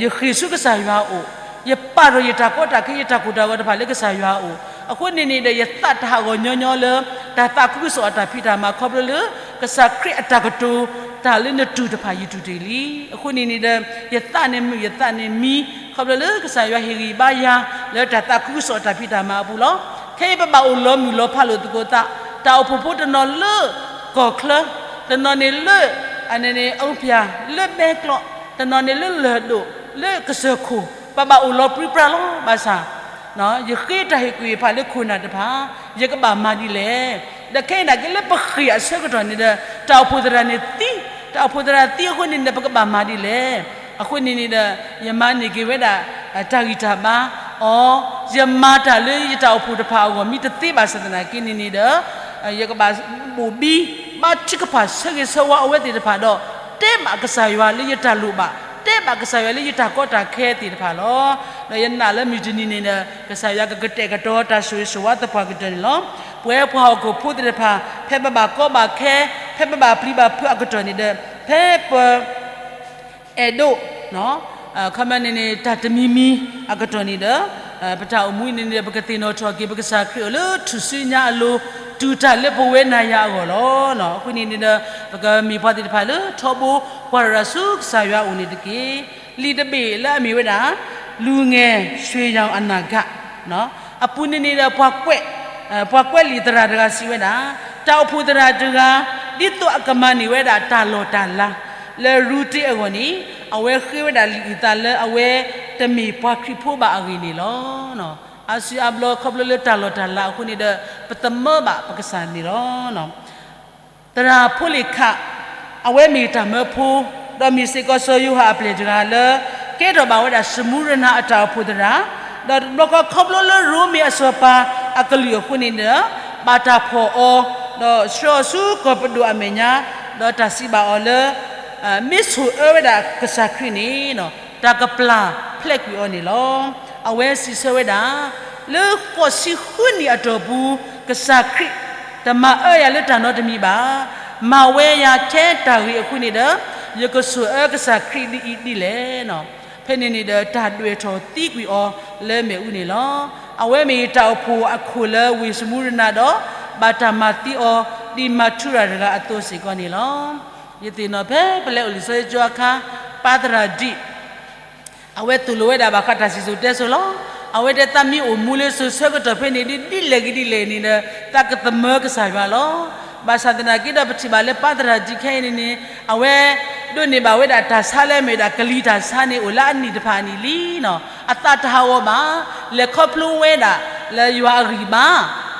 ယဃ့ၢ်ဆူကစၢ်ယွၤအအိၣ်, ယပာ်ထီၣ်ယတၢ်ကီတၢ်ခဲ ယတၢ်ကိၢ်တၢ်ဂီၤတဖၣ်လၢကစၢ်ယွၤအအိၣ်. အဃိန့ၣ်န့ၣ်ဒီး ယသးတဟးဂီၤညီညီလၢ တၢ်သးခုကစီၣ်အတၢ်ဖံးတၢ်မၤခီဖျိလၢ ကစၢ်ခရံာ်အတၢ်ကတိၤ, တၢ်လၢနတူၢ်တဖၣ်ယတူၢ်တ့ၢ်လံ. အဃိန့ၣ်န့ၣ်ဒီး ယသးန့ၣ်မုာ်ယသးန့ၣ်မံ, ခီဖျိလၢကစၢ်ယွၤဟ့ၣ်ဂံၢ်ဘါယၤ လၢတၢ်သးခုကစီၣ်အတၢ်ဖံးတၢ်မၤအပူၤလီၤ. ခဲအံၤပဘၣ်အိၣ်လီၤမုၢ်လီၤဖးလိာ်သကိးသး, တၢ်အိၣ်ဖှိၣ်ဖိတနီၤလၢကီၢ်ချၢ, တနီၤန့ၣ်လၢ အန့ၣ်န့ၣ် အူဖၠၣ်, လၢဘဲကျိး, တနီၤန့ၣ်လၢလၢၢ်ဒိၣ်, လၢကစၢၢ်ခိၣ်, ပဘၣ်အိၣ်လီၤပြံပြါလီၤ. ဘၣ်ဆၣ် ယဃ့တၢ်ဟ့ၣ်ကူၣ်ဟ့ၣ်ဖးလၢခိၣ်နၢ်တဖၣ်, ယကဘၣ်မၤဒ်လဲၣ်. ဒီးခဲအံၤနာ်က့လၢပဃ့ၢ်အဆၢကတီၢ်န့ၣ်ဒီး တၢ်အိၣ်ဖှိၣ်သရၣ်န့ၣ်သံ, တၢ်အိၣ်ဖှိၣ်သရၣ်သံအဃိန့ၣ်ဒီး ပကဘၣ်မၤဒ်လဲၣ်. အဃိန့ၣ်န့ၣ်ဒီး ယမၤန့ၢ်က့ၤဝဲဒၣ် တၢ်ဂံၢ်တၢ်ဘါအီၤ, ယမၤတၢ်လၢယတၢ်အိၣ်ဖှိၣ်တဖၣ်အဂီၢ် မ့ၢ်တသ့ဘၣ်ဆၣ်သနာ်က့န့ၣ်န့ၣ်ဒီး ယကဘၣ်ဘိၣ်ဘံ ဘါထုကဖၣ်ဆၢဂ့ၤဆၢဝါအဝဲသ့ၣ်တဖၣ်ဒီး တဲဘၣ်ကစၢ်ယွၤလၢယတၢ်လိၣ်ဘၣ်, တဲဘၣ်ကစၢ်ယွၤလၢယတၢ်ကီတၢ်ခဲသ့ၣ်တဖၣ်လီၤ. ဒီးယနာ်လၢမုၢ်တနံၤန့ၣ်ဒီး ကစၢ်ယွၤကကတဲာ်ကတီၤတၢ်ဆိၣ်ဂ့ၤဆိၣ်ဝါသပှၢ်ကတၢၢ်န့ၣ်လီၤ. ပဝဲပှၤဟီၣ်ခိၣ်ဖိသ့ၣ်တဖၣ် ဖဲပဘၣ်ကီဘၣ်ခဲ, ဖဲပဘၣ်ပျံၤဘၣ်ဖုးအကတီၢ်န့ၣ်ဒီး ဖဲပ အဲၣ်ဒိး ခီမန့ၣ်န့ၣ် တၢ်တမံၤမံၤအကတီၢ်န့ၣ်ဒီး ပတၢ်အိၣ်မူန့ၣ်န့ၣ်ဒီး ပကသ့ၣ်နီၣ်ထီၣ်က့ၤ ပကစၢ်ခရံာ်အိၣ်လၢထူၣ်စုညါအလိၤ တူၢ်တၢ်လၢပဝဲနၤယၤအဂီၢ်လီၤ. အဃိန့ၣ်န့ၣ်ဒီး ပကမ့ၢ်ပှၤသ့ၣ်တဖၣ်လၢထီဘိ ကွၢ်ရၤဆူကစၢ်ယွၤအအိၣ်န့ၣ်တက့ၢ်. လံာ်တဘ့ၣ်လၢအမ့ၢ်ဝဲဒၣ် လူငယ် ရွှေရောင်အနာဂတ် အပူၤန့ၣ်န့ၣ်ဒီး ပှၤကွဲး, ပှၤကွဲးလံာ်သရၣ်တဂၤစံးဝဲဒၣ်, တၢ်အိၣ်ဖှိၣ်သရၣ်တဂၤ ဒ်သိးအကမၤန့ၢ်ဝဲဒၣ်တၢ်လီၢ်တၢ်လၤ လၢရူတ့အဂီၢ်န့ၣ် အဝဲဃ့ဝဲဒၣ်လံာ်အုၣ်သးလၢအဝဲတမ့ၢ်ပှၤခရံာ်ဖိဘၣ်အဂ့ၢ်န့ၣ်လီၤ. အါစုအါဘျီခီဖျိလၢတၢ်လီၢ်တၢ်လၤအဃိန့ၣ်ဒီး ပသမၢဘၣ်ပကစၢ်န့ၣ်လီၤ. သရၣ်ဖိလ့ၣ်ခး အဝဲမ့ၢ်တၢ်မၢဖိ, ဒီးမ့ၢ်စ့ၢ်ကီးစီၤယိၤဟၣ်အပျဲၢ်တဂၤလၢ ကဲထီၣ်ဘၣ်ဝဲဒၣ် စမူရနၤအတၢ်အိၣ်ဖှိၣ်သရၣ်, ဒီးတဘျီဃီခီဖျိလၢရိမ့ၤအစီၤပၤအကလုၢ်အဃိန့ၣ်ဒီး ဘၣ်တၢ်ဖီၣ်အီၤ, ဒီးဆှၢအီၤဆူကီၢ်ပဒိၣ်အမဲာ်ညါ, ဒီးတၢ်စံးဘၣ်အီၤလၢ မ့ၢ်ဆိၣ်အၢဝဲဒၣ်ကစၢ်ခရံာ်န့ၣ် တၢ်ကပျၢ်ဖျဲးကွံာ်အီၤန့ၣ်လီၤ. အဝဲစံးဆၢဝဲဒၣ်, လၢဃိးဆံဃုနံၣ်အတီၢ်ပူၤ ကစၢ်ခရံာ်တမၤအၢယၤလၢတၢ်နီတမံၤဘၣ်. မၤဝဲယၤထဲတၢ်ဂ့ၤအဃိန့ၣ်ဒီး ယကဆိၣ်အၢကစၢ်ခရံာ်ဒ်အံၤဒ်လဲၣ်. ဖဲန့ၣ်န့ၣ်ဒီး တၢ်ဒွဲၣ်ထီၣ်သံကွံာ်အီၤလၢမ့ၣ်အူန့ၣ်လီၤ. အဝဲမ့ၢ်တၢ်အိၣ်ဖှိၣ်အခိၣ်လၢဝ့ၢ်စမူရနၤဒီး ဘၣ်တၢ်မၤသံအီၤ ဒ်မၤထူရၤတဂၤအသိးစ့ၢ်ကီးန့ၣ်လီၤ. ယသ့ၣ်နီၣ်ဖဲပလဲၤအိၣ်လံာ်စီဆှံကၠိအခါ ပၢ်သရၣ်ဒံး အဝဲသိၣ်လိဝဲဒၣ်ဘၣ်ဃးတၢ်စံၣ်စိၤတဲစိၤလီၤ. အဝဲတဲသးမ့ၢ်အိၣ်မူလၢစိၤဆၢကတီၢ်ဖဲန့ၣ်ဒ်ဒ်လဲၣ်ဂ့ၤဒ်လဲၣ်န့ၣ်ဒီး သးကသမၢကစၢ်ယွၤလီၤ. ဘၣ်ဆၣ်သနာ်က့ဒီးပထံၣ်ဘၣ်လၢပၢ်သရၣ်ဒံးခဲအံၤန့ၣ်န့ၣ် အဝဲဒိးန့ၢ်ဘၣ်ဝဲဒၣ်တၢ်ဆါလၢအမ့ၢ်ဝဲဒၣ်ကလံၤတၢ်ဆါန့ၣ် အိၣ်လၢအနံၣ်တဖၣ်အနံၣ်လံလီၤ. အသးတဟးဂီၤဘၣ်, လဲၤခီဖျိဝဲဒၣ် လၢယွၤအဂံၢ်ဘါ,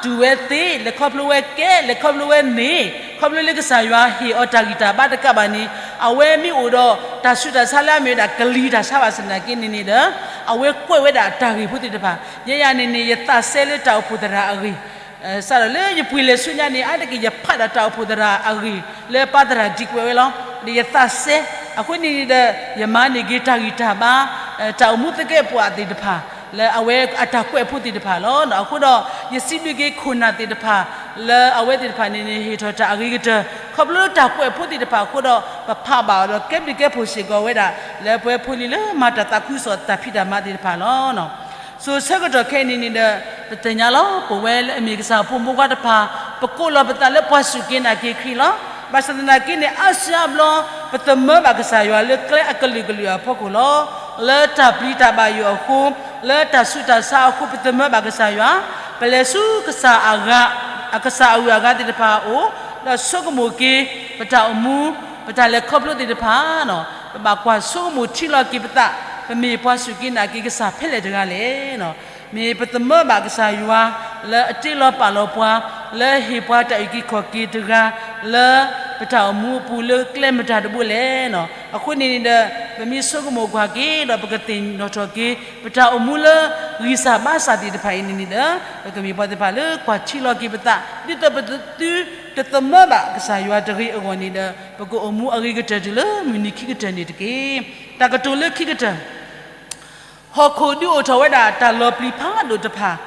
တူၢ်ဝဲသ့, လဲၤခီဖျိဝဲကဲ, လဲၤခီဖျိဝဲန့ၣ်, ခီဖျိလၢကစၢ်ယွၤဟ့ၣ်အီၤတၢ်ဂံၢ်တၢ်ဘါတကးဘၣ်န့ၣ် အဝဲမ့ၢ်အိၣ်ဒီးတၢ်ဆူးတၢ်ဆါလၢအမ့ၢ်ဝဲဒၣ်ကလံၤတၢ်ဆါဘၣ်ဆၣ်သနာ်က့န့ၣ်န့ၣ်ဒီး အဝဲကွဲးဝဲဒၣ်တၢ်ဂ့ၢ်ဖိသ့ၣ်တဖၣ်. ယဲယၤန့ၣ်န့ၣ် ယသးစဲလၢတၢ်အိၣ်ဖှိၣ်သရၣ်အဂ့ၢ် စးထီၣ်လၢယပှ့ၤလဲၤဆူညါန့ၣ် အါတက့ၢ်ယဖးဒၣ်တၢ်အိၣ်ဖှိၣ်သရၣ်အဂ့ၢ်လၢပၢ်သရၣ်ဒံးကွဲးဝဲလီၤ. ဒီးယသးစဲ, အဃိန့ၣ်န့ၣ်ဒီး ယမၤန့ၢ်က့ၤတၢ်ဂံၢ်တၢ်ဘါ, တၢ်အိၣ်မူသကဲးပဝးသ့ၣ်တဖၣ် လၢအဝဲအတၢ်ကွဲးဖိသ့ၣ်တဖၣ်လီၤ. အဃိဒီး ယစံးဘျုးက့ၤခိၣ်နၢ်သ့ၣ်တဖၣ် လၢအဝဲသ့ၣ်တဖၣ်န့ၣ်န့ၣ် ဟ့ၣ်ထီၣ်တၢ်အဂ့ၤကတၢၢ် ခီဖျိလၢတၢ်ကွဲးဖိသ့ၣ်တဖၣ်အဃိဒီး ပဖးဘၣ်အီၤဒီးကဲဘျုးကဲဖှိၣ်စ့ၢ်ကီးဝဲဒၣ် လၢပဝဲဖိလံၤလၢမၤတၢ်သးခုကစီၣ်တၢ်ဖံးတၢ်မၤသ့ၣ်တဖၣ်လီၤ. စိၤဆၢကတီၢ်ခဲအံၤန့ၣ်န့ၣ်ဒီး ပသ့ၣ်ညါလီၤ ပဝဲလၢအမ့ၢ်ကစၢ်ဖိမုၣ်ဖိခွါတဖၣ် ပကိးလီၤပသးလၢပှၤစူၢ်က့ၤနာ်က့ၤခရံာ်လီၤ. ဘၣ်ဆၣ်သနာ်က့န့ၣ် အါစုအါဘျီ ပသမၢဘၣ်ကစၢ်ယွၤလၢကျဲအကလုာ်ကလုာ်အဖီခိၣ်လီၤ. လၢတၢ်ပျံၤတၢ်ဘၣ်ယိၣ်အဃိ, လၢတၢ်ဆူးတၢ်ဆါအဃိ ပသမၢဘၣ်ကစၢ်ယွၤ, ပလဲၤဆူကစၢ်အဂၤ, အကစၢ်အဂုၤအဂၤသ့ၣ်တဖၣ်အအိၣ်, ဒီးဆိကမိၣ်က့ၤ ပတၢ်အိၣ်မူ, ပတၢ်လဲၤခီဖျိသ့ၣ်တဖၣ်, ပဘၣ်ကွၢ်ဆိကမိၣ်ထံလီၤက့ၤပသး, ပမ့ၢ်ပှၤစူၢ်က့ၤနာ်က့ၤကစၢ်ဖဲလဲၣ်တဂၤလဲၣ်. မ့ၢ်ပသမၢဘၣ်ကစၢ်ယွၤ လၢအတ့လီၤပာ်လီၤပှၤ, လၢဟ့ၣ်ပှၤတၢ်အုၣ်က့ၤခီၣ်က့ၤတဂၤ, လၢပတၢ်အိၣ်မူအပူၤလၢကျဲမတၤတဘိလဲၣ်. အဃိန့ၣ်န့ၣ်ဒီး ပမ့ၢ်ဆိကမိၣ်ကွၢ်က့ၤ ဒီးပကသ့ၣ်နီၣ်ထီၣ်က့ၤ ပတၢ်အိၣ်မူလၢ ဂံၢ်စၢ်ဘါစၢ်သ့ၣ်တဖၣ်အံၤန့ၣ်န့ၣ်ဒီး ပကမ့ၢ်ပှၤသ့ၣ်တဖၣ်လၢကွၢ်ထံလီၤက့ၤပသး, ဒ်သိးပသုတသမၢဘၣ်ကစၢ်ယွၤတဂ့ၤအဂီၢ်န့ၣ်ဒီး ပကအိၣ်မူအဂ့ၤကတၢၢ်တုၤလၢမုၢ်နံၤခံကတၢၢ်န့ၣ်တက့ၢ်. တၢ်ကတိၤလၢခံကတၢၢ် ဟီၣ်ခိၣ်ဒုးအိၣ်ထီၣ်ဝဲဒၣ်တၢ်လီၤပျံၤဖးဒိၣ်တဖၣ်,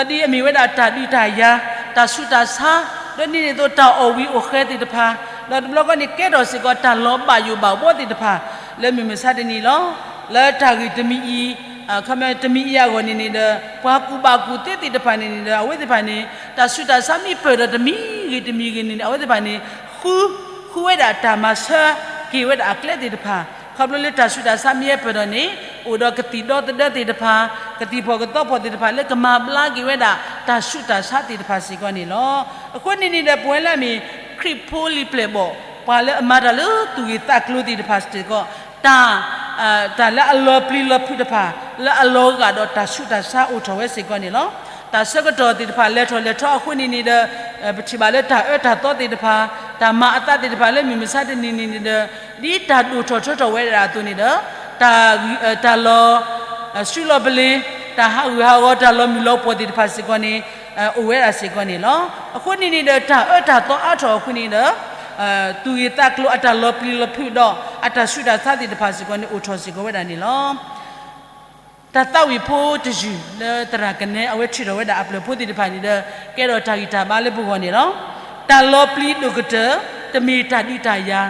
ဒီးဒ်အမ့ၢ်ဝဲဒၣ်တၢ်ဒုးတၢ်ယၤ, တၢ်ဆူးတၢ်ဆါ, ဒီးဒ်န့ၣ်အသိးတၢ်အီၣ်ဝံၤအိၣ်ဃဲသ့ၣ်တဖၣ်, ဒီးတဘျီဃီန့ၣ်ကဲထီၣ်စ့ၢ်ကီးတၢ်လီၤဘၣ်ယိၣ်ဘၣ်ဘှီသ့ၣ်တဖၣ် လၢမုၢ်မဆါတနံၤလီၤ. လၢတၢ်ဂ့ၢ်တမံၤအံၤ, တမံၤအံၤအဂီၢ်န့ၣ်န့ၣ်ဒီး ပှၤကူၣ်ဘၣ်ကူၣ်သ့သ့ၣ်တဖၣ်န့ၣ်န့ၣ်ဒီး အဝဲသ့ၣ်တဖၣ်န့ၣ် တၢ်ဆူးတၢ်ဆါမ့ၢ်ပၢၢ်ဒီးတမံၤဂ့ၤတမံၤဂ့ၤန့ၣ်န့ၣ် အဝဲသ့ၣ်တဖၣ်န့ၣ် ဃု ဃုဝဲဒၣ်တၢ်မၤဆၢက့ၤဝဲဒၣ်အကျဲသ့ၣ်တဖၣ်, ခီဖျိလၢတၢ်ဆူးတၢ်ဆါမ့ၢ်ပၢၢ်ဒီးန့ၣ် အိၣ်ဒီးကသံၣ်ဒီသဒၢသ့ၣ်တဖၣ်, ကသံၣ်ဖီၣ်ကသီဖီၣ်သ့ၣ်တဖၣ်လၢကမၤဘျါက့ၤဝဲဒၣ် တၢ်ဆူးတၢ်ဆါသ့ၣ်တဖၣ်စ့ၢ်ကီးန့ၣ်လီၤ. အဃိန့ၣ်န့ၣ်ဒီး ပဝဲလၢအမ့ၢ် ခရံာ်ဖိလံၤပျဲၢ်ဘီၣ်, ပှၤလၢအမၤတၢ်လၢသူၣ်ဂ့ၤသးကျိၤသ့ၣ်တဖၣ်စ့ၢ်ကီး, တၢ် တၢ်လၢအလီၤပျံၤလီၤဖုးတဖၣ် လၢအလီၤဂာ်ဒီးတၢ်ဆူးတၢ်ဆါအိၣ်ထီၣ်ဝဲစ့ၢ်ကီးန့ၣ်လီၤ. တၢ်ဆၢကတီၢ်သ့ၣ်တဖၣ်လဲၤထီၣ်လဲၤထီအဃိန့ၣ်န့ၣ်ဒီး ပထံၣ်ဘၣ်လၢတၢ်အၢတၢ်သီသ့ၣ်တဖၣ်, တၢ်မၤအသးသ့ၣ်တဖၣ်လၢမုၢ်မဆါတနံၤန့ၣ်န့ၣ်ဒီး ဒ်တၢ်ဒိၣ်ထီၣ်ထီထီၣ်ဝဲဒၣ်အသိးန့ၣ်ဒီး တၢ် တၢ်လီၤ စုလီၤပလ့ၤ, တၢ်ဟးဂူာ်ဟးဂီၤ, တၢ်လီၤမုၢ်လီၤပှီၢ်သ့ၣ်တဖၣ်စ့ၢ်ကီးန့ၣ် အိၣ်ဝဲဒၣ်စ့ၢ်ကီးန့ၣ်လီၤ. အဃိန့ၣ်န့ၣ်ဒီး တၢ်အၢတၢ်သီအါထီၣ်အဃိန့ၣ်ဒီး သူၣ်ဂ့ၤသးကျိၤအတၢ်လီၤပျံၤလီၤဖုးဒီး အတၢ်ဆူးတၢ်ဆါသ့ၣ်တဖၣ်စ့ၢ်ကီးန့ၣ် အိၣ်ထီၣ်စ့ၢ်ကီးဝဲဒၣ်န့ၣ်လီၤ. တၢ်သးဝံၣ်ဖိတယုၢ်လၢသရၣ်ကနဲ အဝဲထုးထီၣ်ဝဲဒၣ်အပျၢၤဖိသ့ၣ်တဖၣ်န့ၣ်ဒီး ကဲထီၣ်တၢ်ဂံၢ်တၢ်ဘါလၢပဂီၢ်န့ၣ်လီၤ. တၢ်လီၤပျံၤဒိၣ်ကတၢၢ် တမ့ၢ်တၢ်ဒုးတၢ်ယၤ,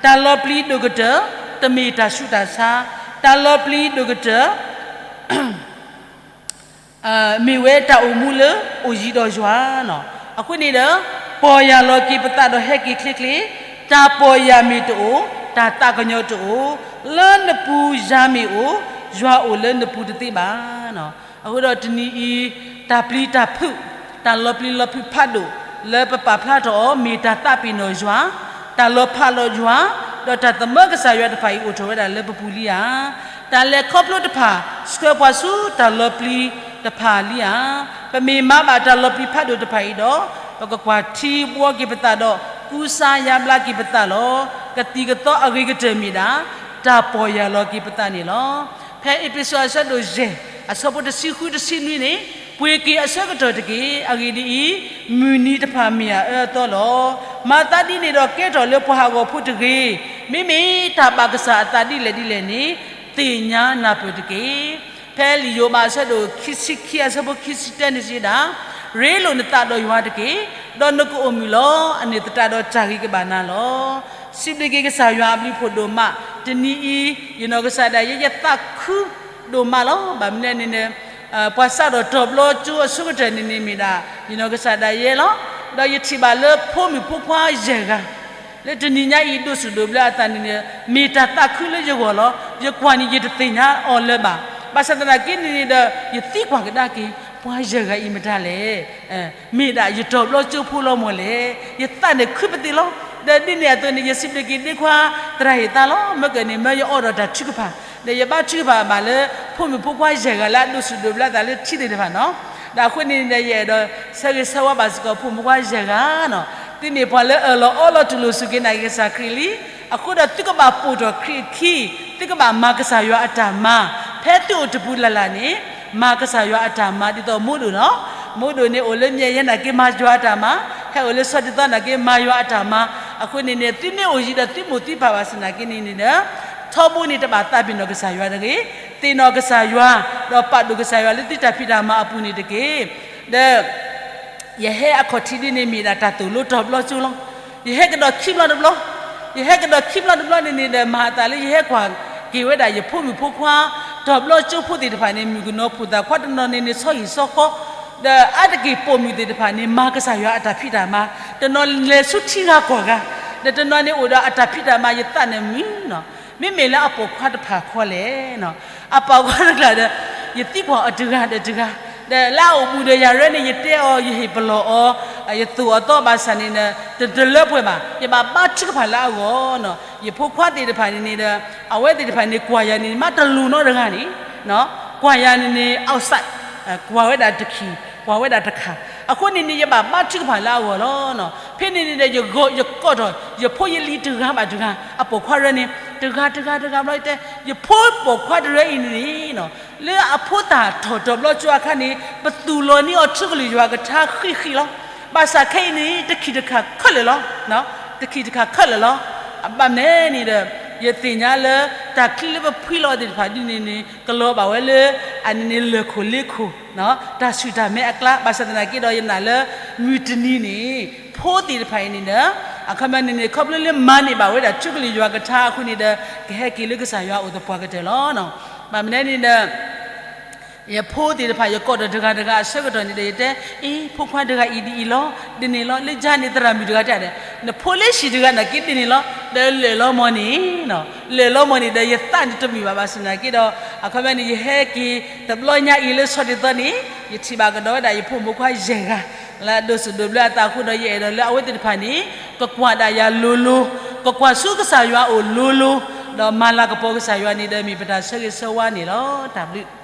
တၢ်လီၤပျံၤဒိၣ်ကတၢၢ် တမ့ၢ်တၢ်ဆူးတၢ်ဆါ, တၢ်လီၤပျံၤဒိၣ်ကတၢၢ် မ့ၢ်ဝဲတၢ်အိၣ်မူလၢအိၣ်ယံၤဒီးယွၤလီၤ. အဃိန့ၣ်ဒီး ပီၢ်ယၢ်လီၤက့ၤပသးဒီးဟဲက့ၤချ့ချ့, တၢ်ပီၢ်ယၢ်မ့ၢ်တအိၣ် တၢ်သးကညီၤတအိၣ်, လၢနပူၤယၤမ့ၢ်အိၣ် ယွၤအိၣ်လၢနပူၤတသ့ဘၣ်. အဃိဒီးတနံၤအံၤ တၢ်ပျံၤတၢ်ဖုး တၢ်လီၤပျံၤလီၤဖုးဖးဒိၣ် လၢပပာ်ဖျါထီၣ်အီၤ မ့ၢ်တၢ်သးပ့ၤနီၣ်ယွၤ, တၢ်လီၤဖးလီၤယွၤ, ဒီးတၢ်သမၢကစၢ်ယွၤတဖၣ်အံၤအိၣ်ထီၣ်ဝဲဒၣ်လၢပပူၤလံဧါ. တၢ်လဲၤခီဖျိတဖၣ် ဆှၢပှၤဆူတၢ်လီၤပျံၤတဖၣ်လံဧါ. ပမ့ၢ်မၤဘၣ်တၢ်လီၤပျံၤဖးဒိၣ်တဖၣ်အံၤဒီး ပကကွၢ်ထံဘှီက့ၤပသးဒီး ကူစါယါဘျါက့ၤပသးလီၤ. ကသံၣ်ကသီအဂ့ၤကတၢၢ်မ့ၢ်ဒၣ် တၢ်ပီၢ်ယၢ်လီၤက့ၤပသးန့ၣ်လီၤ. ဖဲအ့းဖ့းစူးအဆၢဒိၣ်ယဲၢ် အဆၢဖိတဆံဃုတဆံနွံန့ၣ် ပှ့ၤက့ၤအဆၢကတီၢ်တက့ၢ်. အဂ့ၢ်ဒ်အံၤ, မုၢ်နံၤတဖၣ်မ့ၢ်အအၢအသီလီၤ. မၤသးဒ်န့ၣ်ဒီးကဲထီၣ်လၢပှၤဟးဂီၤဖိတဂ့ၤ. မ့မ့ၢ်တၢ်ဘၣ်ကစၢ်အသးဒ်လဲၣ်ဒ်လဲၣ်န့ၣ် သ့ၣ်ညါနၢ်ပၢၢ်တက့ၢ်. ဖဲလံာ်ယိၤဘးအဆၢဒိၣ်ခံဆံခံအဆၢဖိခံဆံတၢန့ၣ်စံးဒၣ်, ရ့လိာ်နသးဒီးယွၤတက့ၢ်. ဒီးနကအိၣ်မုာ်လီၤ. အန့ၣ်သတးဒီးတၢ်ဂ့ၤကဘၣ်နၤလီၤ. စံးဘျုးက့ၤကစၢ်ယွၤအဘျုးဖှိၣ်ဒိၣ်မး, တနံၤအံၤ ယနီၢ်ကစၢ်ဒၣ်ယဲ ယသးခုဒိၣ်မးလီၤ. ဘၣ်မနုၤလဲၣ်န့ၣ် ပှၤစးထီၣ်တီၤဘျီကၠိအဆိကတၢၢ်န့ၣ်န့ၣ်မ့ၢ်ဒၣ် ယနီၢ်ကစၢ်ဒၣ်ယဲလီၤ. ဒီးယထံၣ်ဘၣ်လၢဖိမုၣ်ဖိခွါယဲၢ်ဂၤ လၢတနံၤညါအံၤဒိးစူၣ်ဒိးဘျၢအသးန့ၣ်န့ၣ် မ့ၢ်တၢ်သးခုလၢယဂီၢ်လီၤ. ယကွၢ်န့ၣ် ယတသ့ၣ်ညါအီၤလၢၤဘၣ်. ဘၣ်ဆၣ်သနာ်က့န့ၣ်န့ၣ်ဒီး ယသံကွၢ်ကဒါက့ၤ ပှၤယဲၢ်ဂၤအံၤမတၤလဲၣ် မ့ၢ်ဒၣ်ယတီၤဘျီကၠိဖိလီၤမၢ်လဲၣ်. ယသးန့ၣ်ခုပသ့ၣ်လီၤ. ဒီးဒ်န့ၣ်အသိးန့ၣ် ယစံးဘျုးက့ၤဒ့ခွါသရၣ်ဟ့ၣ်သါလီၤ. မ့ၢ်ကန့ၣ် မၢယအီၣ်ဒီးတၢ်ထုကဖၣ်, ဒီးယဘါထုကဖၣ်ဘၣ်လၢ ဖိမုၣ်ဖိခွါယဲၢ်ဂၤလၢအဒိးစူၣ်ဒိးဘျၢသးလၢထံသ့ၣ်တဖၣ်နီၤ. ဒီးအဃိန့ၣ်ဒီး ယအဲၣ်ဒိးဆၢဂ့ၤဆၢဝါဘၣ်စ့ၢ်ကီးဖိမုၣ်ဖိခွါယဲၢ်ဂၤနီၤ. သုမ့ၢ်ပှၤလၢအၢၣ်လီၤအီလီၤတူၢ်လိာ်စူၢ်က့ၤနာ်က့ၤကစၢ်ခရံာ်လံ. အဃိဒီးသုကဘၣ်ပိာ်ထီၣ်ခရံာ်အခံ, သုကဘၣ်မၤကစၢ်ယွၤအတၢ်မၤ, ဖဲသုအိၣ်တပူၤလၢ်လၢ်န့ၣ် မၤကစၢ်ယွၤအတၢ်မၤ ဒ်သိးမိၢ်ဒိၣ်နီၤ. မိၢ်ဒိၣ်န့ၣ်အိၣ်လၢမၠဲၣ်ယဲနာ်က့ၤမၤယွၤအတၢ်မၤ, ဟဲအိၣ်လၢဆီဒ်သိးနာ်က့ၤမၤယွၤအတၢ်မၤ. အဃိန့ၣ်န့ၣ် သုမ့ၢ်အိၣ်ယံၤဒီးသုမိၢ်သုပၢ်ဘၣ်ဆၣ်သနာ်က့န့ၣ်န့ၣ်ဒီး ထီဘိန့ၣ်တဘၣ်သးပ့ၤနီၣ်ကစၢ်ယွၤတဂ့ၤ, သ့ၣ်နီၣ်ကစၢ်ယွၤ, ဒီးပာ်ဒိၣ်ကစၢ်ယွၤလၢသုတၢ်ဖံးတၢ်မၤအပူၤန့ၣ်တက့ၢ်. ဒီး ယဟဲအခီၣ်ထံးဒ်န့ၣ်မ့ၢ်ဒၣ်တၢ်သိၣ်လိတီၤဘျီကၠိလီၤ. ယဟဲကဒီးခံဘျီတဘျီ, ယဟဲကဒီးခံဘျီတဘျီန့ၣ်န့ၣ်ဒီး မၤအသးလၢယဟဲကွၢ်က့ၤဝဲဒၣ်ယဖိမုၣ်ဖိခွါ, တီၤဘျီကၠိဖိသ့ၣ်တဖၣ်န့ၣ် မုၣ်ကနီၤဖိသၣ်ခွါတနီၤန့ၣ်န့ၣ် ဆီဟံၣ်ဆီဃီ, ဒီးအါတက့ၢ်ပိာ်မုၣ်သ့ၣ်တဖၣ်န့ၣ် မၤကစၢ်ယွၤအတၢ်ဖံးတၢ်မၤ, တနီၤလဲၤဆူထံဂၤကီၢ်ဂၤ, ဒီးတနီၤန့ၣ်အိၣ်ဒီးအတၢ်ဖံးတၢ်မၤ ယသးန့ၣ်မုာ်နီၤ. မ့မ့ၢ်လၢအပိာ်ခွါတဖၣ်ခီလဲၣ်နီၤ, အပိာ်ခွါတကျါဒီး ယသံကွၢ်အီၤတဂၤဒီးတဂၤ, ဒီးလၢအအိၣ်ဘူးဒီးယၤရၢန့ၣ် ယတဲအီၤ ယဟ့ၣ်ပလီၢ်အီၤ, ယသိၣ်အီၤသီဘၣ်ဆၣ်န့ၣ်ဒီး တတလၢပှဲၤဘၣ်. ယဘၣ်ဘါထုကဖၣ်လၢအဂီၢ်နီၤ. ယဖိခွါသ့ၣ်တဖၣ်န့ၣ်န့ၣ်ဒီး အဝဲသ့ၣ်တဖၣ်န့ၣ် ကွၢ်ယၤန့ၣ် မ့ၢ်တလိၤနီတဂၤန့ၣ် ကွၢ်ယၤန့ၣ်န့ၣ် outside ကွၢ်ဝဲဒၣ်တခံ, ကွၢ်ဝဲဒၣ်တခါ. အဃိန့ၣ်န့ၣ် ယဘၣ်ဘါထုကဖၣ်လၢအဂီၢ်လီၤ. ဖဲန့ၣ်န့ၣ်ဒီး ယဂီၢ်ယကိးထီၣ် ယဖိယလံၤတဂၤဘၣ်တဂၤ, အပိာ်ခွါရၢန့ၣ် တဂၤတဂၤတဂၤဘျီတဲ, ယဖိပိာ်ခွါတရၢအံၤန့ၣ်န့ၣ် လၢအဖိသၣ်ထီၣ်တီၤဘျီကၠိအခါန့ၣ် ပသူၣ်လီၤန့ၢ်အီၤထူကလုၢ်ယွၤကထါဃံးဃံးလီၤ. ဘၣ်ဆၣ်ခဲအံၤန့ၣ် တခံးတခါခဲလၢာ်လီၤ. တခံးတခါခဲလၢာ်လီၤ. အဘၣ်မနုၤန့ၣ်ဒီး ယသ့ၣ်ညါလၢ တၢ်ချံလၢပဖှံလီၤသ့ၣ်တဖၣ်ဒ်န့ၣ်န့ၣ် ကလီၤဘၣ်ဝဲလၢ အန့ၣ်န့ၣ်လၢၢ်ခိၣ်လ့ခိၣ် တၢ်ဆူၣ်တၢ်မဲအကျါ, ဘၣ်ဆၣ်သနာ်က့ဒီး ယနာ်လၢ မုၢ်တနံၤန့ၣ် ဖိသ့ၣ်တဖၣ်အံၤန့ၣ်ဒီး အခီပညီန့ၣ်န့ၣ် ခီဖျိလၢမၤန့ၢ်ဘၣ်ဝဲဒၣ်ထူကလုၢ်ယွၤကထါအဃိန့ၣ်ဒီး ကဟဲက့ၤလၢကစၢ်ယွၤအအိၣ်သပှၢ်ကတၢၢ်လီၤ. ဘၣ်မနုၤန့ၣ်ဒီး ယဖိသ့ၣ်တဖၣ် ယကိးဒီးတဂၤတဂၤအဆၢကတီၢ်န့ၣ်ဒီး ယတဲ, အ့ ဖိခွါတဂၤအံၤဒ်အံၤလီၤ, ဒ်န့ၣ်လီၤ, လၢယၤန့ၣ်သရၣ်မုၣ်တဂၤတဲဒၣ်, နဖိလၢဟံၣ်တဂၤန့ၣ်က့ဒ်န့ၣ်လီၤ, ဒီးလၢာ်လီၤမီၢ်န့ၣ် လၢာ်လီၤမီၢ်န့ၣ်ဒီး ယသးန့ၣ်တမုာ်ဘၣ်, ဘၣ်ဆၣ်သနာ်က့ဒီး အခီပညီန့ၣ် ယဟဲက့ၤတဘျီညါအံၤလၢဆီဒၣ်သီန့ၣ် ယထံၣ်ဘၣ်ကဒီးဝဲဒၣ်ယဖိမုၣ်ဖိခွါယဲၢ်ဂၤ လၢအဒိၣ်စိဒိၣ်ဘျၢအသးအဃိဒီး ယအဲၣ်ဒိးလၢအဝဲသ့ၣ်တဖၣ်န့ၣ် ကကွၢ်ဒၣ်ယၤလိၤလိၤ, ကကွၢ်ဆူကစၢ်ယွၤအအိၣ်လိၤလိၤ, ဒီးမၤလၤကပီၤကစၢ်ယွၤန့ၣ်ဒီး မ့ၢ်ပတၢ်ဆၢဂ့ၤဆၢဝါန့ၣ်လီၤ. တၢ်ဘျုး